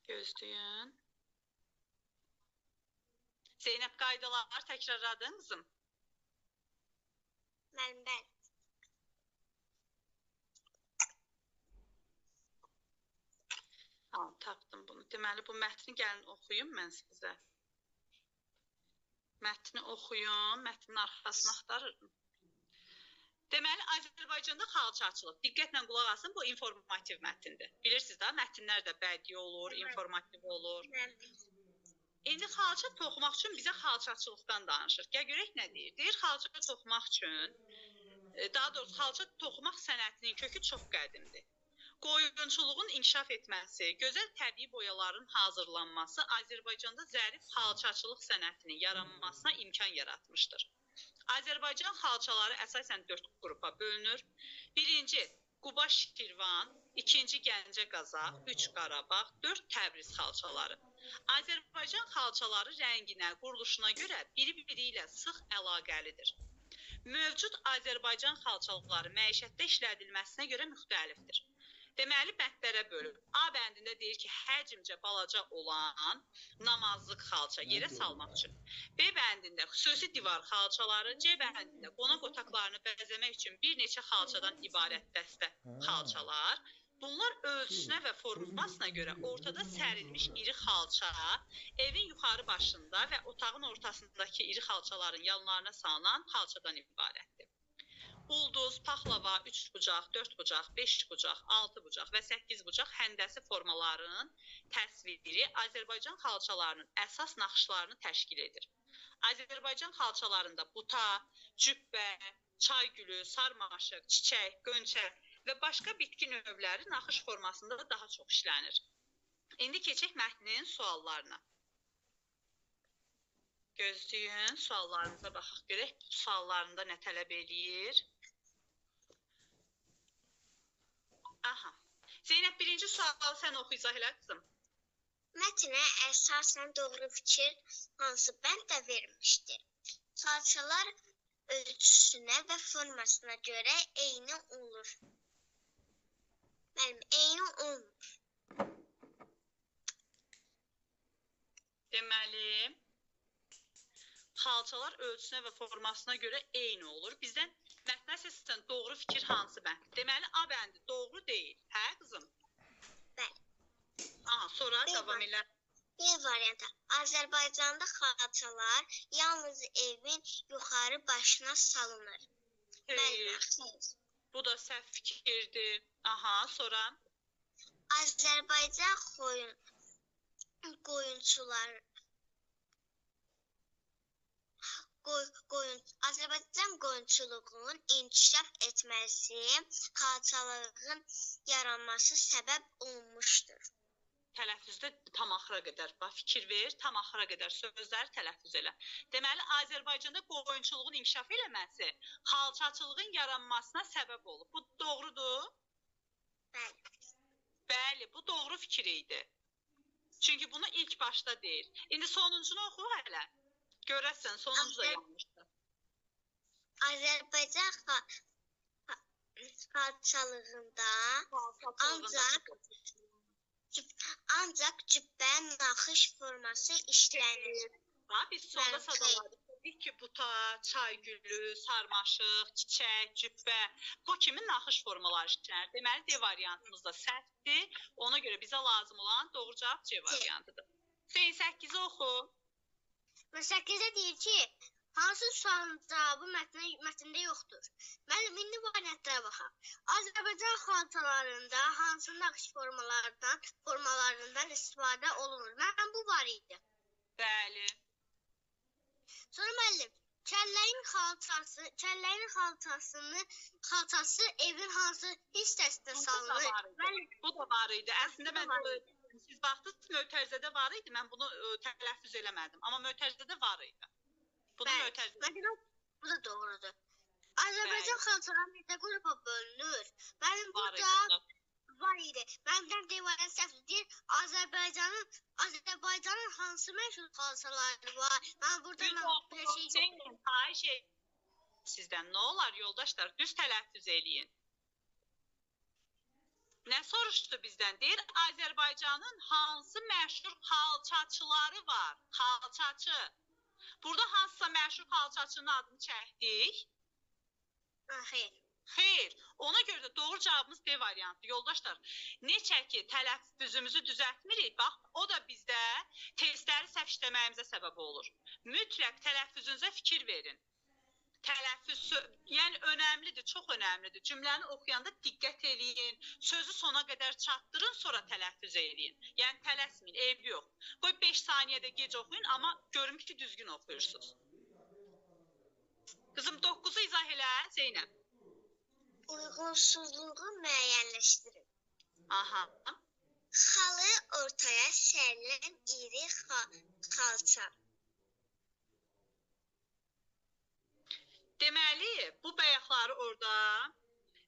Gözləyin. Zeynəb, qaydalar təkrarladın qızım. Mənim, bəli. Tapdım bunu. Deməli, bu mətni gəlin oxuyum mən sizə. Mətni oxuyun, mətnin arxasını axtarırım. Deməli, Azərbaycanda xalçaçılıq. Diqqətlə qulaq asın, bu informativ mətindir. Bilirsiniz də, mətinlər də bədii olur, informativ olur. İndi xalça toxumaq üçün bizə xalçaçılıqdan danışır. Gəl görək nə deyir. Deyir, xalça toxumaq üçün, daha doğrusu xalça toxumaq sənətinin kökü çox qədimdir. Qoyunçuluğun inkişaf etməsi, gözəl təbii boyaların hazırlanması Azərbaycanda zərif xalçaçılıq sənətinin yaranmasına imkan yaratmışdır. Azərbaycan xalçaları əsasən 4 qrupa bölünür. Birinci, Quba Şirvan, ikinci Gəncə Qazax, 3 Qarabağ, 4 Təbriz xalçaları. Azərbaycan xalçaları rənginə, quruluşuna görə bir-biri ilə sıx əlaqəlidir. Mövcud Azərbaycan xalçaları məişətdə işlədilməsinə görə müxtəlifdir. Deməli, bəndlərə bölüb. A bəndində deyir ki, həcmcə balaca olan namazlıq xalça yerə salmaq üçün. B bəndində xüsusi divar xalçaları, C bəndində qonaq otaqlarını bəzəmək üçün bir neçə xalçadan ibarət dəstə xalçalar. Bunlar ölçüsünə və formasına görə ortada sərilmiş iri xalça, evin yuxarı başında və otağın ortasındakı iri xalçaların yanlarına salınan xalçadan ibarətdir. Ulduz, paxlava, 3 bucaq, 4 bucaq, 5 bucaq, 6 bucaq və 8 bucaq həndəsi formaların təsviri Azərbaycan xalçalarının əsas naxışlarını təşkil edir. Azərbaycan xalçalarında buta, cübbə, çay gülü, sarmaşıq, çiçək, qönçə və başqa bitki növləri naxış formasında daha çox işlənir. İndi keçək mətnin suallarına. Gözləyin, suallarınıza baxaq görək. Suallarında nə tələb eləyir? Aha. Zeynəb, birinci sualı sən oxu, izah elə qızım. Mətnə əsasən doğru fikir hansı bənddə verilmişdir? Xalçalar ölçüsünə və formasına görə eyni olur. Müəllim, eyni olmur. Deməli, xalçalar ölçüsünə və formasına görə eyni olur. Bizdən mətnə əsasən doğru fikir hansı bənd? Deməli, A bəndi doğru deyil. Hə, qızım? Bəli. Aha, sonra davam elə. B variantı. Azərbaycanda xalçalar yalnız evin yuxarı başına salınır. Müəllimə, xeyr. Bu da səhv fikirdir. Aha, sonra? Azərbaycan qoyunçular Azərbaycan qoyunçuluğunun inkişaf etməsi, xalçalığın yaranması səbəb olmuşdur. Tələffüzdə tam axıra qədər, bax, fikir ver, tam axıra qədər sözləri tələffüz elə. Deməli, Azərbaycanda qoyunçuluğun inkişaf eləməsi xalçaçılığın yaranmasına səbəb olub. Bu doğrudur? Bəli. Bəli, bu doğru fikir idi. Çünki bunu ilk başda deyir. İndi sonuncunu oxu hələ. Görəsən, sonuncu da yanlışdır. Azərbaycan xalçalığında ancaq cübbə naxış forması işlənir. Ha, biz sonda sadaladıq. Dedik ki, buta, çay gülü, sarmaşıq, çiçək, cübbə, bu kimi naxış formaları işlənir. Deməli, D variantımız da səhvdir. Ona görə bizə lazım olan doğru cavab C variantıdır. Hüseyn, 8-i oxu. 8-də deyir ki, hansı sualın cavabı mətndə yoxdur? Müəllim, indi variantlara baxaq. Azərbaycan xalçalarında hansı naxış formalarından istifadə olunur? Mənim bu var idi. Bəli. Sonra müəllim, kəlləyin xalçası evin hansı hissəsinə salınır? Bu da var idi. Əslində mən siz baxdınız, mötərizədə var idi. Mən bunu tələffüz eləmədim. Amma mötərizədə var idi. Bunu mötərizədə. Bu da doğrudur. Azərbaycan xalçaları neçə qrupa bölünür? Mənim burada var idi. Mənim D variantı səhvdir. Deyir, Azərbaycanın hansı məşhur xalçaları var? Mən burada mən şey xahiş sizdən nə olar yoldaşlar, düz tələffüz eləyin. Nə soruşdu bizdən? Deyir, Azərbaycanın hansı məşhur xalçaçıları var? Xalçaçı. Burada hansısa məşhur xalçaçının adını çəkdik? Xeyr. Xeyr. Ona görə də doğru cavabımız D variantıdır. Yoldaşlar, neçə ki tələffüzümüzü düzəltmirik, bax, o da bizdə testləri səhv işləməyimizə səbəb olur. Mütləq tələffüzünüzə fikir verin. Tələffüz, yəni önəmlidir, çox önəmlidir. Cümləni oxuyanda diqqət eləyin, sözü sona qədər çatdırın, sonra tələffüz eləyin. Yəni tələsməyin, eybi yox. Qoy 5 saniyədə gec oxuyun, amma görüm ki, düzgün oxuyursunuz. Qızım, 9-u izah elə, Zeynəb. Uyğunsuzluğu müəyyənləşdirin. Aha. Xalı ortaya sərilən iri xalça. Deməli, bu bəyəxları orada,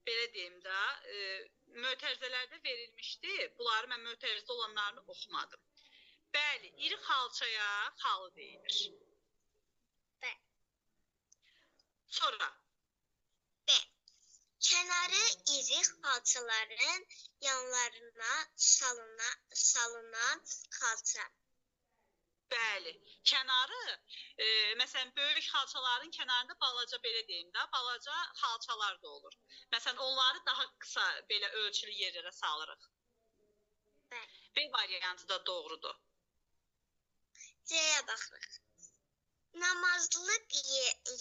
belə deyim də, mötərizələrdə verilmişdi. Bunları mən mötərizdə olanlarını oxumadım. Bəli, iri xalçaya xalı deyilir. Bəli. Sonra? B. Kənarı iri xalçaların yanlarına salınan xalça. Bəli, kənarı, məsələn, böyük xalçaların kənarında balaca, belə deyim də, balaca xalçalar da olur. Məsələn, onları daha qısa, belə ölçülü yerlərə salırıq. Bəli. B variantı da doğrudur. C-yə baxırıq. Namazlıq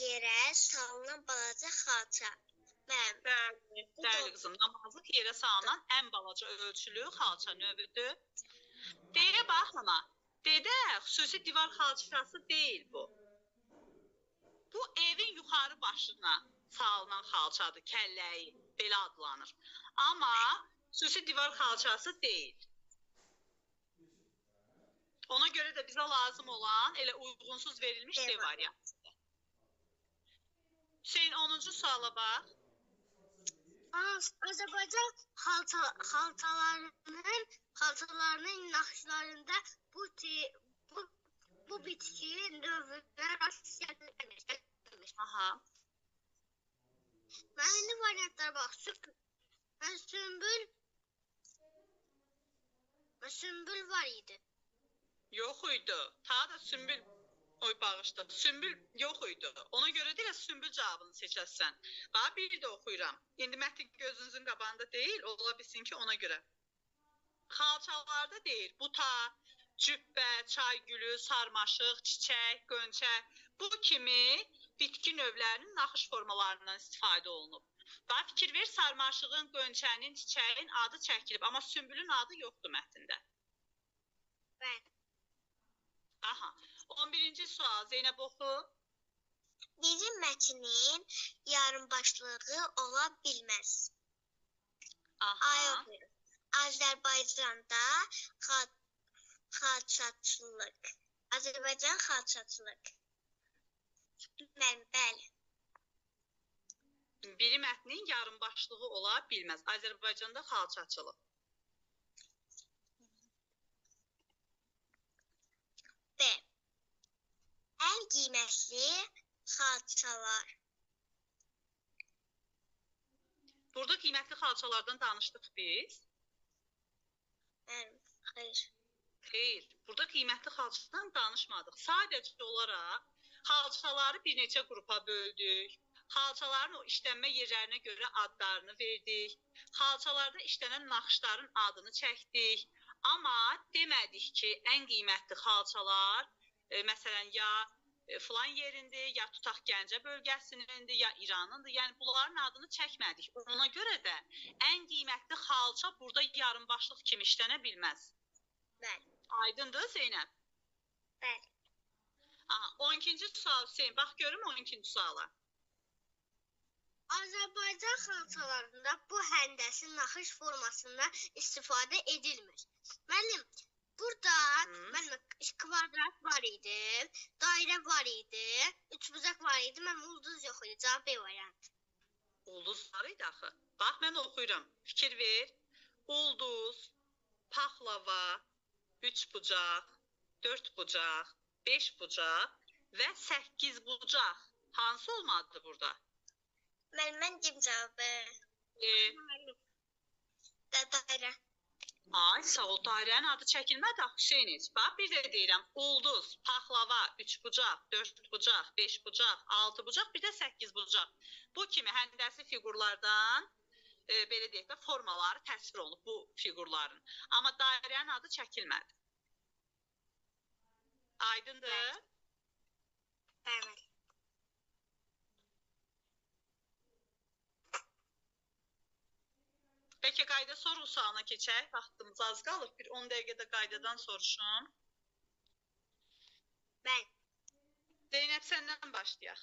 yerə salınan balaca xalça. Bəli, bəli qızım, namazlıq yerə salınan ən balaca ölçülü xalça növüdür. D-yə bax ana. D-də xüsusi divar xalçası deyil bu. Bu evin yuxarı başına salınan xalçadır, kəlləyi, belə adlanır. Amma xüsusi divar xalçası deyil. Ona görə də bizə lazım olan elə uyğunsuz verilmiş D variantıdır. Hüseyn, 10-cu suala bax. Azərbaycan xalçalarının naxışlarında bu bitki növünə rast gəlinir. Aha. Mən indi variantlara bax. Sümbül var idi. Yox idi. Ta da sümbül, oy bağışla. Sümbül yox idi. Ona görə deyirəm sümbül cavabını seçəsən. Bax, bir də oxuyuram. İndi mətn gözünüzün qabağında deyil, ola bilsin ki, ona görə. Xalçalarda deyir, buta, cübbə, çay gülü, sarmaşıq, çiçək, qönçə, bu kimi bitki növlərinin naxış formalarından istifadə olunub. Bax, fikir ver, sarmaşığın, qönçənin, çiçəyin adı çəkilib, amma sümbülün adı yoxdur mətndə. Bəli. Aha. 11-ci sual, Zeynəb oxu. Bizim mətnin yarımbaşlığı ola bilməz. Aha. Ay oxuyurum. Azərbaycanda xalçaçılıq. Azərbaycan xalçaçılıq. Bəli. Biri mətnin yarımbaşlığı ola bilməz. Azərbaycanda xalçaçılıq. B. Ən qiymətli xalçalar. Burada qiymətli xalçalardan danışdıq biz. Bəli, xeyr. Xeyr, burada qiymətli xalçadan danışmadıq. Sadəcə olaraq xalçaları bir neçə qrupa böldük. Xalçaların o işlənmə yerlərinə görə adlarını verdik. Xalçalarda işlənən naxışların adını çəkdik. Amma demədik ki, ən qiymətli xalçalar, məsələn, ya filan yerindir, ya tutaq Gəncə bölgəsinindir, ya İranındır. Yəni, bunların adını çəkmədik. Ona görə də ən qiymətli xalça burada yarımbaşlıq kimi işlənə bilməz. Bəli. Aydındır, Zeynəb? Bəli. Aha, 12-ci sual, Hüseyn. Bax, görüm 12-ci suala. Azərbaycan xalçalarında bu həndəsi naxış formasında istifadə edilmir. Müəllim, burada müəllim, kvadrat var idi, dairə var idi, üçbucaq var idi, mənim ulduz yox idi, cavab B variantı. Ulduz var idi axı. Bax, mən oxuyuram. Fikir ver. Ulduz, paxlava, üçbucaq, dördbucaq, beşbucaq və səkkizbucaq. Hansı olmalıdır burada? Müəllim, mən deyim cavabı. Dairə. Ay, sağ ol, dairənin adı çəkilmədi axı, Hüseyn heç. Bax, bir də deyirəm, ulduz, paxlava, üçbucaq, dördbucaq, beşbucaq, altıbucaq, bir də səkkizbucaq. Bu kimi həndəsi fiqurlardan, belə deyək də, formaları təsvir olunub bu fiqurların. Amma dairənin adı çəkilmədi. Aydındır? Bəli. Bəlkə qayda sorğu sualına keçək. Vaxtımız az qalıb. Bir 10 dəqiqədə qaydadan soruşum. Bəli. Zeynəb, səndən başlayaq.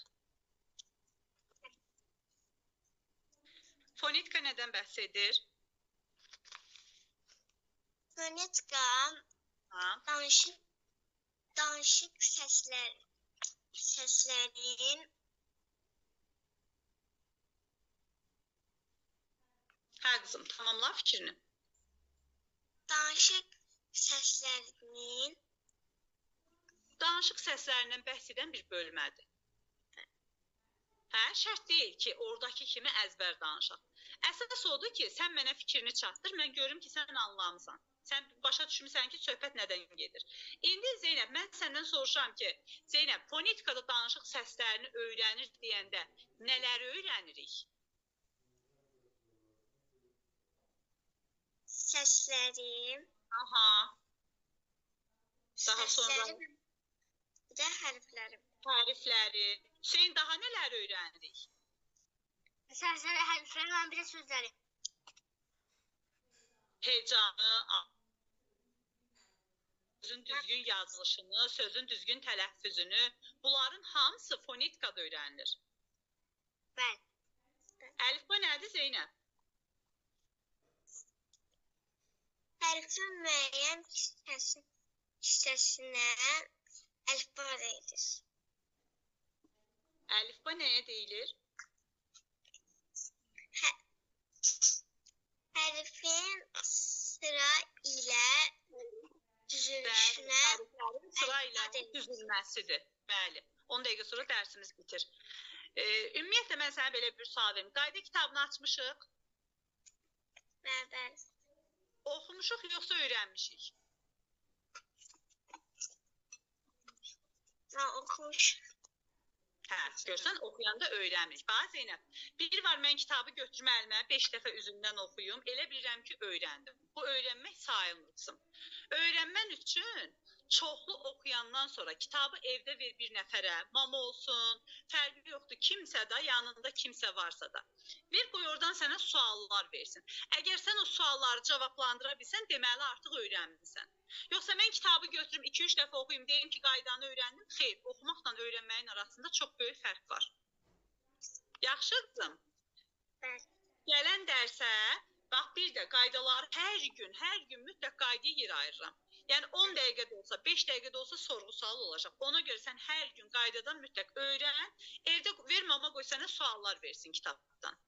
Fonetika nədən bəhs edir? Fonetika danışıq səslərin Hə, qızım, tamamla fikrini. Danışıq səslərinin Danışıq səslərindən bəhs edən bir bölmədir. Hə, şərt deyil ki, oradakı kimi əzbər danışaq. Əsas odur ki, sən mənə fikrini çatdır, mən görüm ki, sən anlamısan. Sən başa düşmüsən ki, söhbət nədən gedir. İndi Zeynəb, mən səndən soruşam ki, Zeynəb, fonetikada danışıq səslərini öyrənir deyəndə nələri öyrənirik? Səsləri. Aha. Daha sonra bir də hərfləri. Hərfləri. Hüseyn, daha nələr öyrəndik? Səsləri, hərfləri, mən bir də sözləri. Hecanı, sözün düzgün yazılışını, sözün düzgün tələffüzünü, bunların hamısı fonetikada öyrənilir. Bəli. Əlifba nədir, Zeynəb? Hərfin müəyyən hissəsinə əlifba deyilir. Əlifba nəyə deyilir? ilə düzülməsidir. Bəli. 10 dəqiqə sonra dərsimiz bitir. Ümumiyyətlə, mən sənə belə bir sual verim. Qayda kitabını açmışıq. Bəli, bəli. Oxumuşuq yoxsa öyrənmişik? Mən oxumuş. Hə, görsən, oxuyanda öyrənmirik. Bax, Zeynəb, bir var mən kitabı götürüm əlimə, 5 dəfə üzündən oxuyum, elə bilirəm ki, öyrəndim. Bu, öyrənmək sayılmır qızım. Öyrənmən üçün çoxlu oxuyandan sonra kitabı evdə ver bir nəfərə, mama olsun, fərqi yoxdur, kimsə də, yanında kimsə varsa da. Ver, qoy oradan sənə suallar versin. Əgər sən o sualları cavablandıra bilsən, deməli artıq öyrənmisən. Yoxsa mən kitabı götürüm, 2-3 dəfə oxuyum, deyim ki, qaydanı öyrəndim. Xeyr, oxumaqla öyrənməyin arasında çox böyük fərq var. Yaxşı qızım? Bəli. Gələn dərsə, bax bir də qaydaları hər gün mütləq qaydaya yer ayırıram. Yəni 10 dəqiqə də olsa, 5 dəqiqə də olsa sorğu-sual olacaq. Ona görə sən hər gün qaydadan mütləq öyrən. Evdə ver mama qoy sənə suallar versin kitabdan.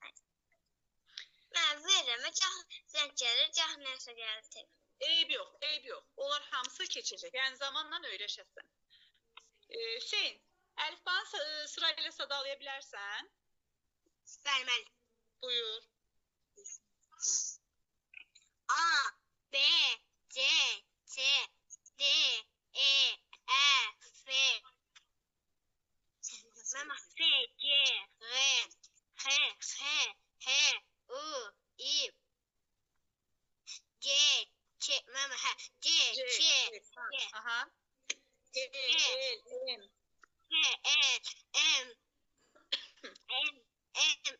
Mən verirəm, gah zəng gəlir, gah nəsə gəlir. Eyb yox, eyb yox. Onlar hamısı keçəcək. Yəni zamanla öyrəşəsən. Hüseyn, əlifbanı sırayla sadalaya bilərsən? Bəli, bəli. Buyur. A, B, C, C, D, E, F, Mama, F, G, R, H, H, H, U, I, G, Ç, mama, H, C, Ç, C, aha. E, L, M. H, L, M, M, M,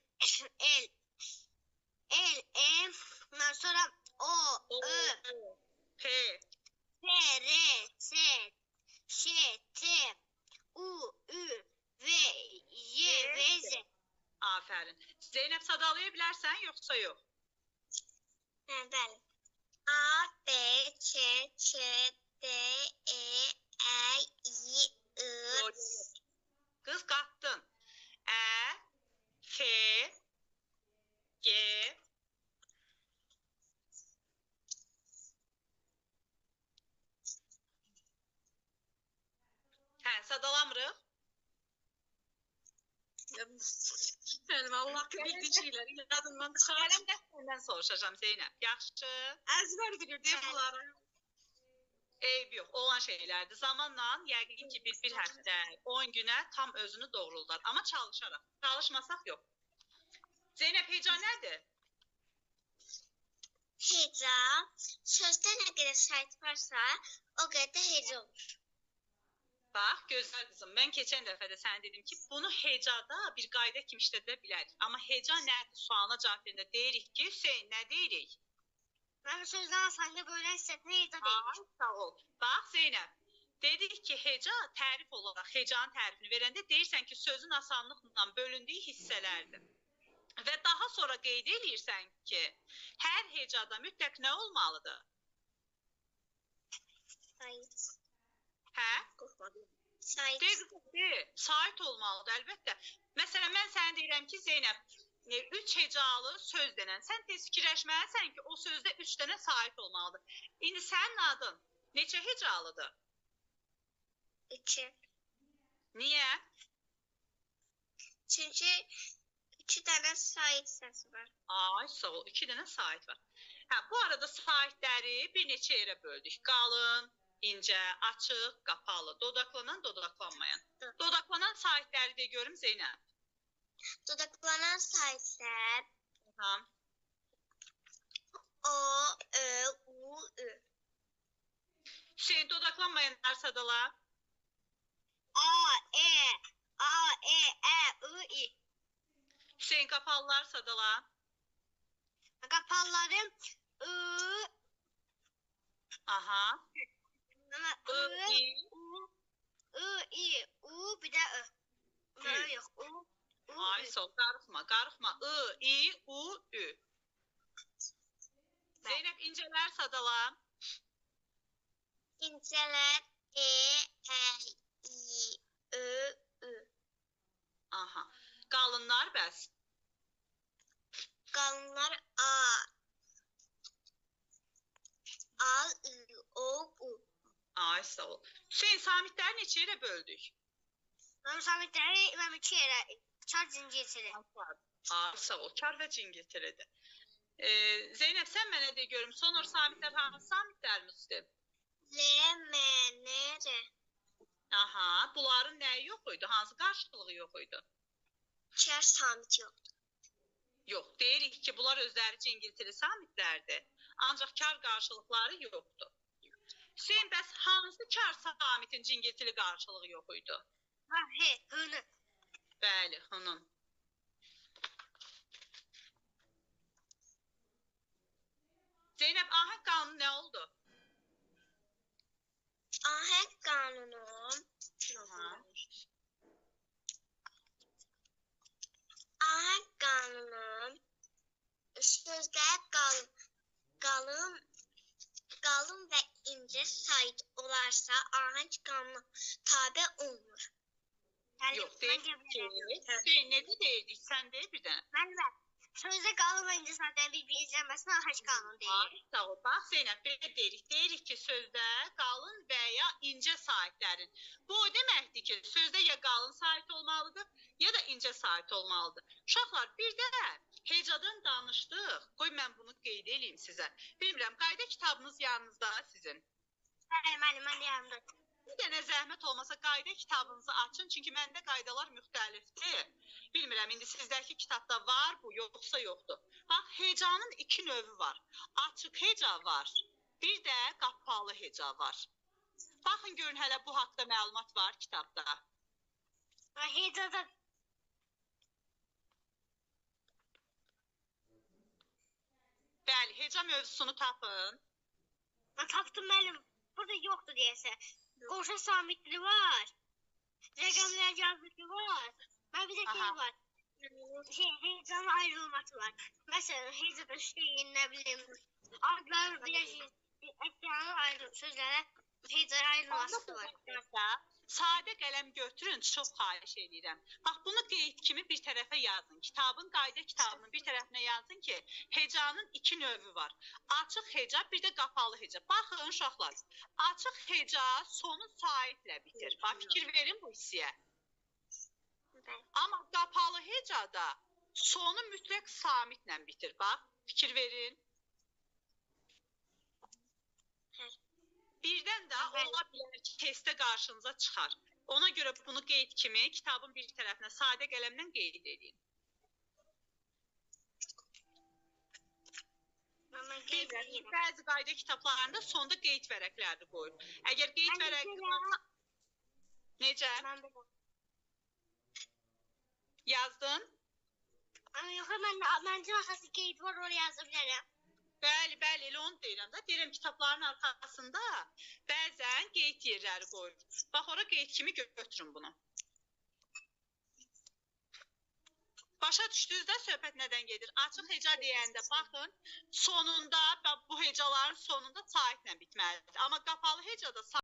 L, L, M, ondan sonra O, Ö, P, P, R, S, Ş, T, U, Ü, V, Y, V, Z. Afərin. Zeynəb sadalaya bilərsən, yoxsa yox? Hə, bəli. A, B, C, C, D, E, Ə, I, I. Qız qatdın. Ə, F, G, Hə, sadalamırıq. Müəllim, Allah bildiyi şeyləri yadından çıxar. Gələn dəfə səndən soruşacağam Zeynəb. Yaxşı. Əzbər bilir deyə bunları. Eyb yox, olan şeylərdir. Zamanla yəqin ki, bir həftə, 10 günə tam özünü doğruldar. Amma çalışaraq. Çalışmasaq yox. Zeynəb, heca nədir? Heca, sözdə nə qədər şərt varsa, o qədər də heca olur. Bax, gözəl qızım, mən keçən dəfə də sənə dedim ki, bunu hecada bir qayda kimi işlədə bilərik. Amma heca nədir sualına cavab verəndə deyirik ki, Hüseyn, nə deyirik? Mən sözdən asanlıqla bölünən hissəsinə heca deyirik. Ay, sağ ol. Bax, Zeynəb, dedik ki, heca tərif olaraq, hecanın tərifini verəndə deyirsən ki, sözün asanlıqla bölündüyü hissələrdir. Və daha sonra qeyd eləyirsən ki, hər hecada mütləq nə olmalıdır? Sait. Hə? Sait. De, de, sait olmalıdır, əlbəttə. Məsələn, mən sənə deyirəm ki, Zeynəb, 3 hecalı söz denən. Sən tez fikirləşməlisən ki, o sözdə 3 dənə sait olmalıdır. İndi sənin adın neçə hecalıdır? 2. Niyə? Çünki 2 dənə sait səsi var. Ay, sağ ol, 2 dənə sait var. Hə, bu arada saitləri bir neçə yerə böldük. Qalın, incə, açıq, qapalı, dodaqlanan, dodaqlanmayan. Dodaqlanan saitləri də görüm Zeynəb. Dodaqlanan saitlər Aha. O, Ö, U, Ü. Hüseyn, dodaqlanmayanlar sadala. A, E, A, E, Ə, I, İ. Hüseyn, qapalılar sadala. Qapalıların I, Aha. I, I, I. U, I, I, U, bir də Ö. Ö yox, U, U, Ay, Ü. sol, qarıxma, qarıxma. I, I, U, Ü. Zeynəb, incələr sadala. İncələr E, Ə, I, Ö, Ü. Aha. Qalınlar bəs? Qalınlar A, A, I, O, U. Ay, sağ ol. Hüseyn, samitləri neçə yerə böldük? Mənim samitləri mənim iki yerə, çar cingiltili. Ay, sağ ol. Kar və cingiltilidir. Zeynəb, sən mənə de görüm, sonor samitlər hansı samitlərimizdir? L, M, N, R. Aha, bunların nəyi yox idi? Hansı qarşılığı yox idi? Kar samit yoxdur. Yox, deyirik ki, bunlar özləri cingiltili samitlərdir. Ancaq kar qarşılıqları yoxdur. Hüseyn, bəs hansı kar samitin cingiltili qarşılığı yox idi? Ha, H, H-nı. Bəli, hının. Zeynəb, ahəng qanunu nə oldu? Ahəng qanunu. Ahəng qanunu sözdə qalın və incə sait olarsa ahəng qanunu tabe olmur. Yox, deyirik ki, Hüseyn, necə deyirdik? Sən deyir bir dənə. Müəllimə, sözdə qalın və incə saitlərin bir-birini izləməsinə ahəng qanunu deyirik. Ay, sağ ol. Bax, Zeynəb, belə deyirik. Deyirik ki, sözdə qalın və ya incə saitlərin. Bu o deməkdir ki, sözdə ya qalın sait olmalıdır, ya da incə sait olmalıdır. Uşaqlar, bir də hecadan danışdıq. Qoy mən bunu qeyd eləyim sizə. Bilmirəm, qayda kitabınız yanınızda sizin. Bəli, müəllim, mən də yanımda. Bir dənə zəhmət olmasa qayda kitabınızı açın, çünki məndə qaydalar müxtəlifdir. Bilmirəm, indi sizdəki kitabda var bu, yoxsa yoxdur. Bax, hecanın iki növü var. Açıq heca var, bir də qapalı heca var. Baxın, görün, hələ bu haqda məlumat var kitabda. Hecada... Bəli, heca mövzusunu tapın. Mən tapdım, müəllim. Burada yoxdur deyəsə. Qoşa samitli var. Rəqəmlər yazılı var. Mən bir də şey var. Hecanın ayrılması var. Məsələn, hecada şeyin, nə bilim, adlar, bir şey, əşyanın ayrı, sözlərə hecanın ayrılması var. Sadə qələm götürün, çox xahiş edirəm. Bax, bunu qeyd kimi bir tərəfə yazın. Kitabın, qayda kitabının bir tərəfinə yazın ki, hecanın iki növü var. Açıq heca, bir də qapalı heca. Baxın, uşaqlar, açıq heca sonu saitlə bitir. Bax, fikir verin bu hissəyə. Amma qapalı hecada sonu mütləq samitlə bitir. Bax, fikir verin. Birdən də ola bilər ki, testdə qarşınıza çıxar. Ona görə bunu qeyd kimi kitabın bir tərəfinə sadə qələmlə qeyd edin. Bilmirəm, bəzi qayda kitablarında sonda qeyd vərəqləri qoyur. Əgər qeyd vərəqi varsa... Necə? Yazdın? Yox, məncə əsası qeyd var, oraya yaza bilərəm. Bəli, bəli, elə onu deyirəm də. Deyirəm, kitabların arxasında bəzən qeyd yerləri qoyur. Bax, ora qeyd kimi götürün bunu. Başa düşdünüz də söhbət nədən gedir? Açıq heca deyəndə baxın, sonunda, bu hecaların sonunda saitlə bitməlidir. Amma qapalı hecada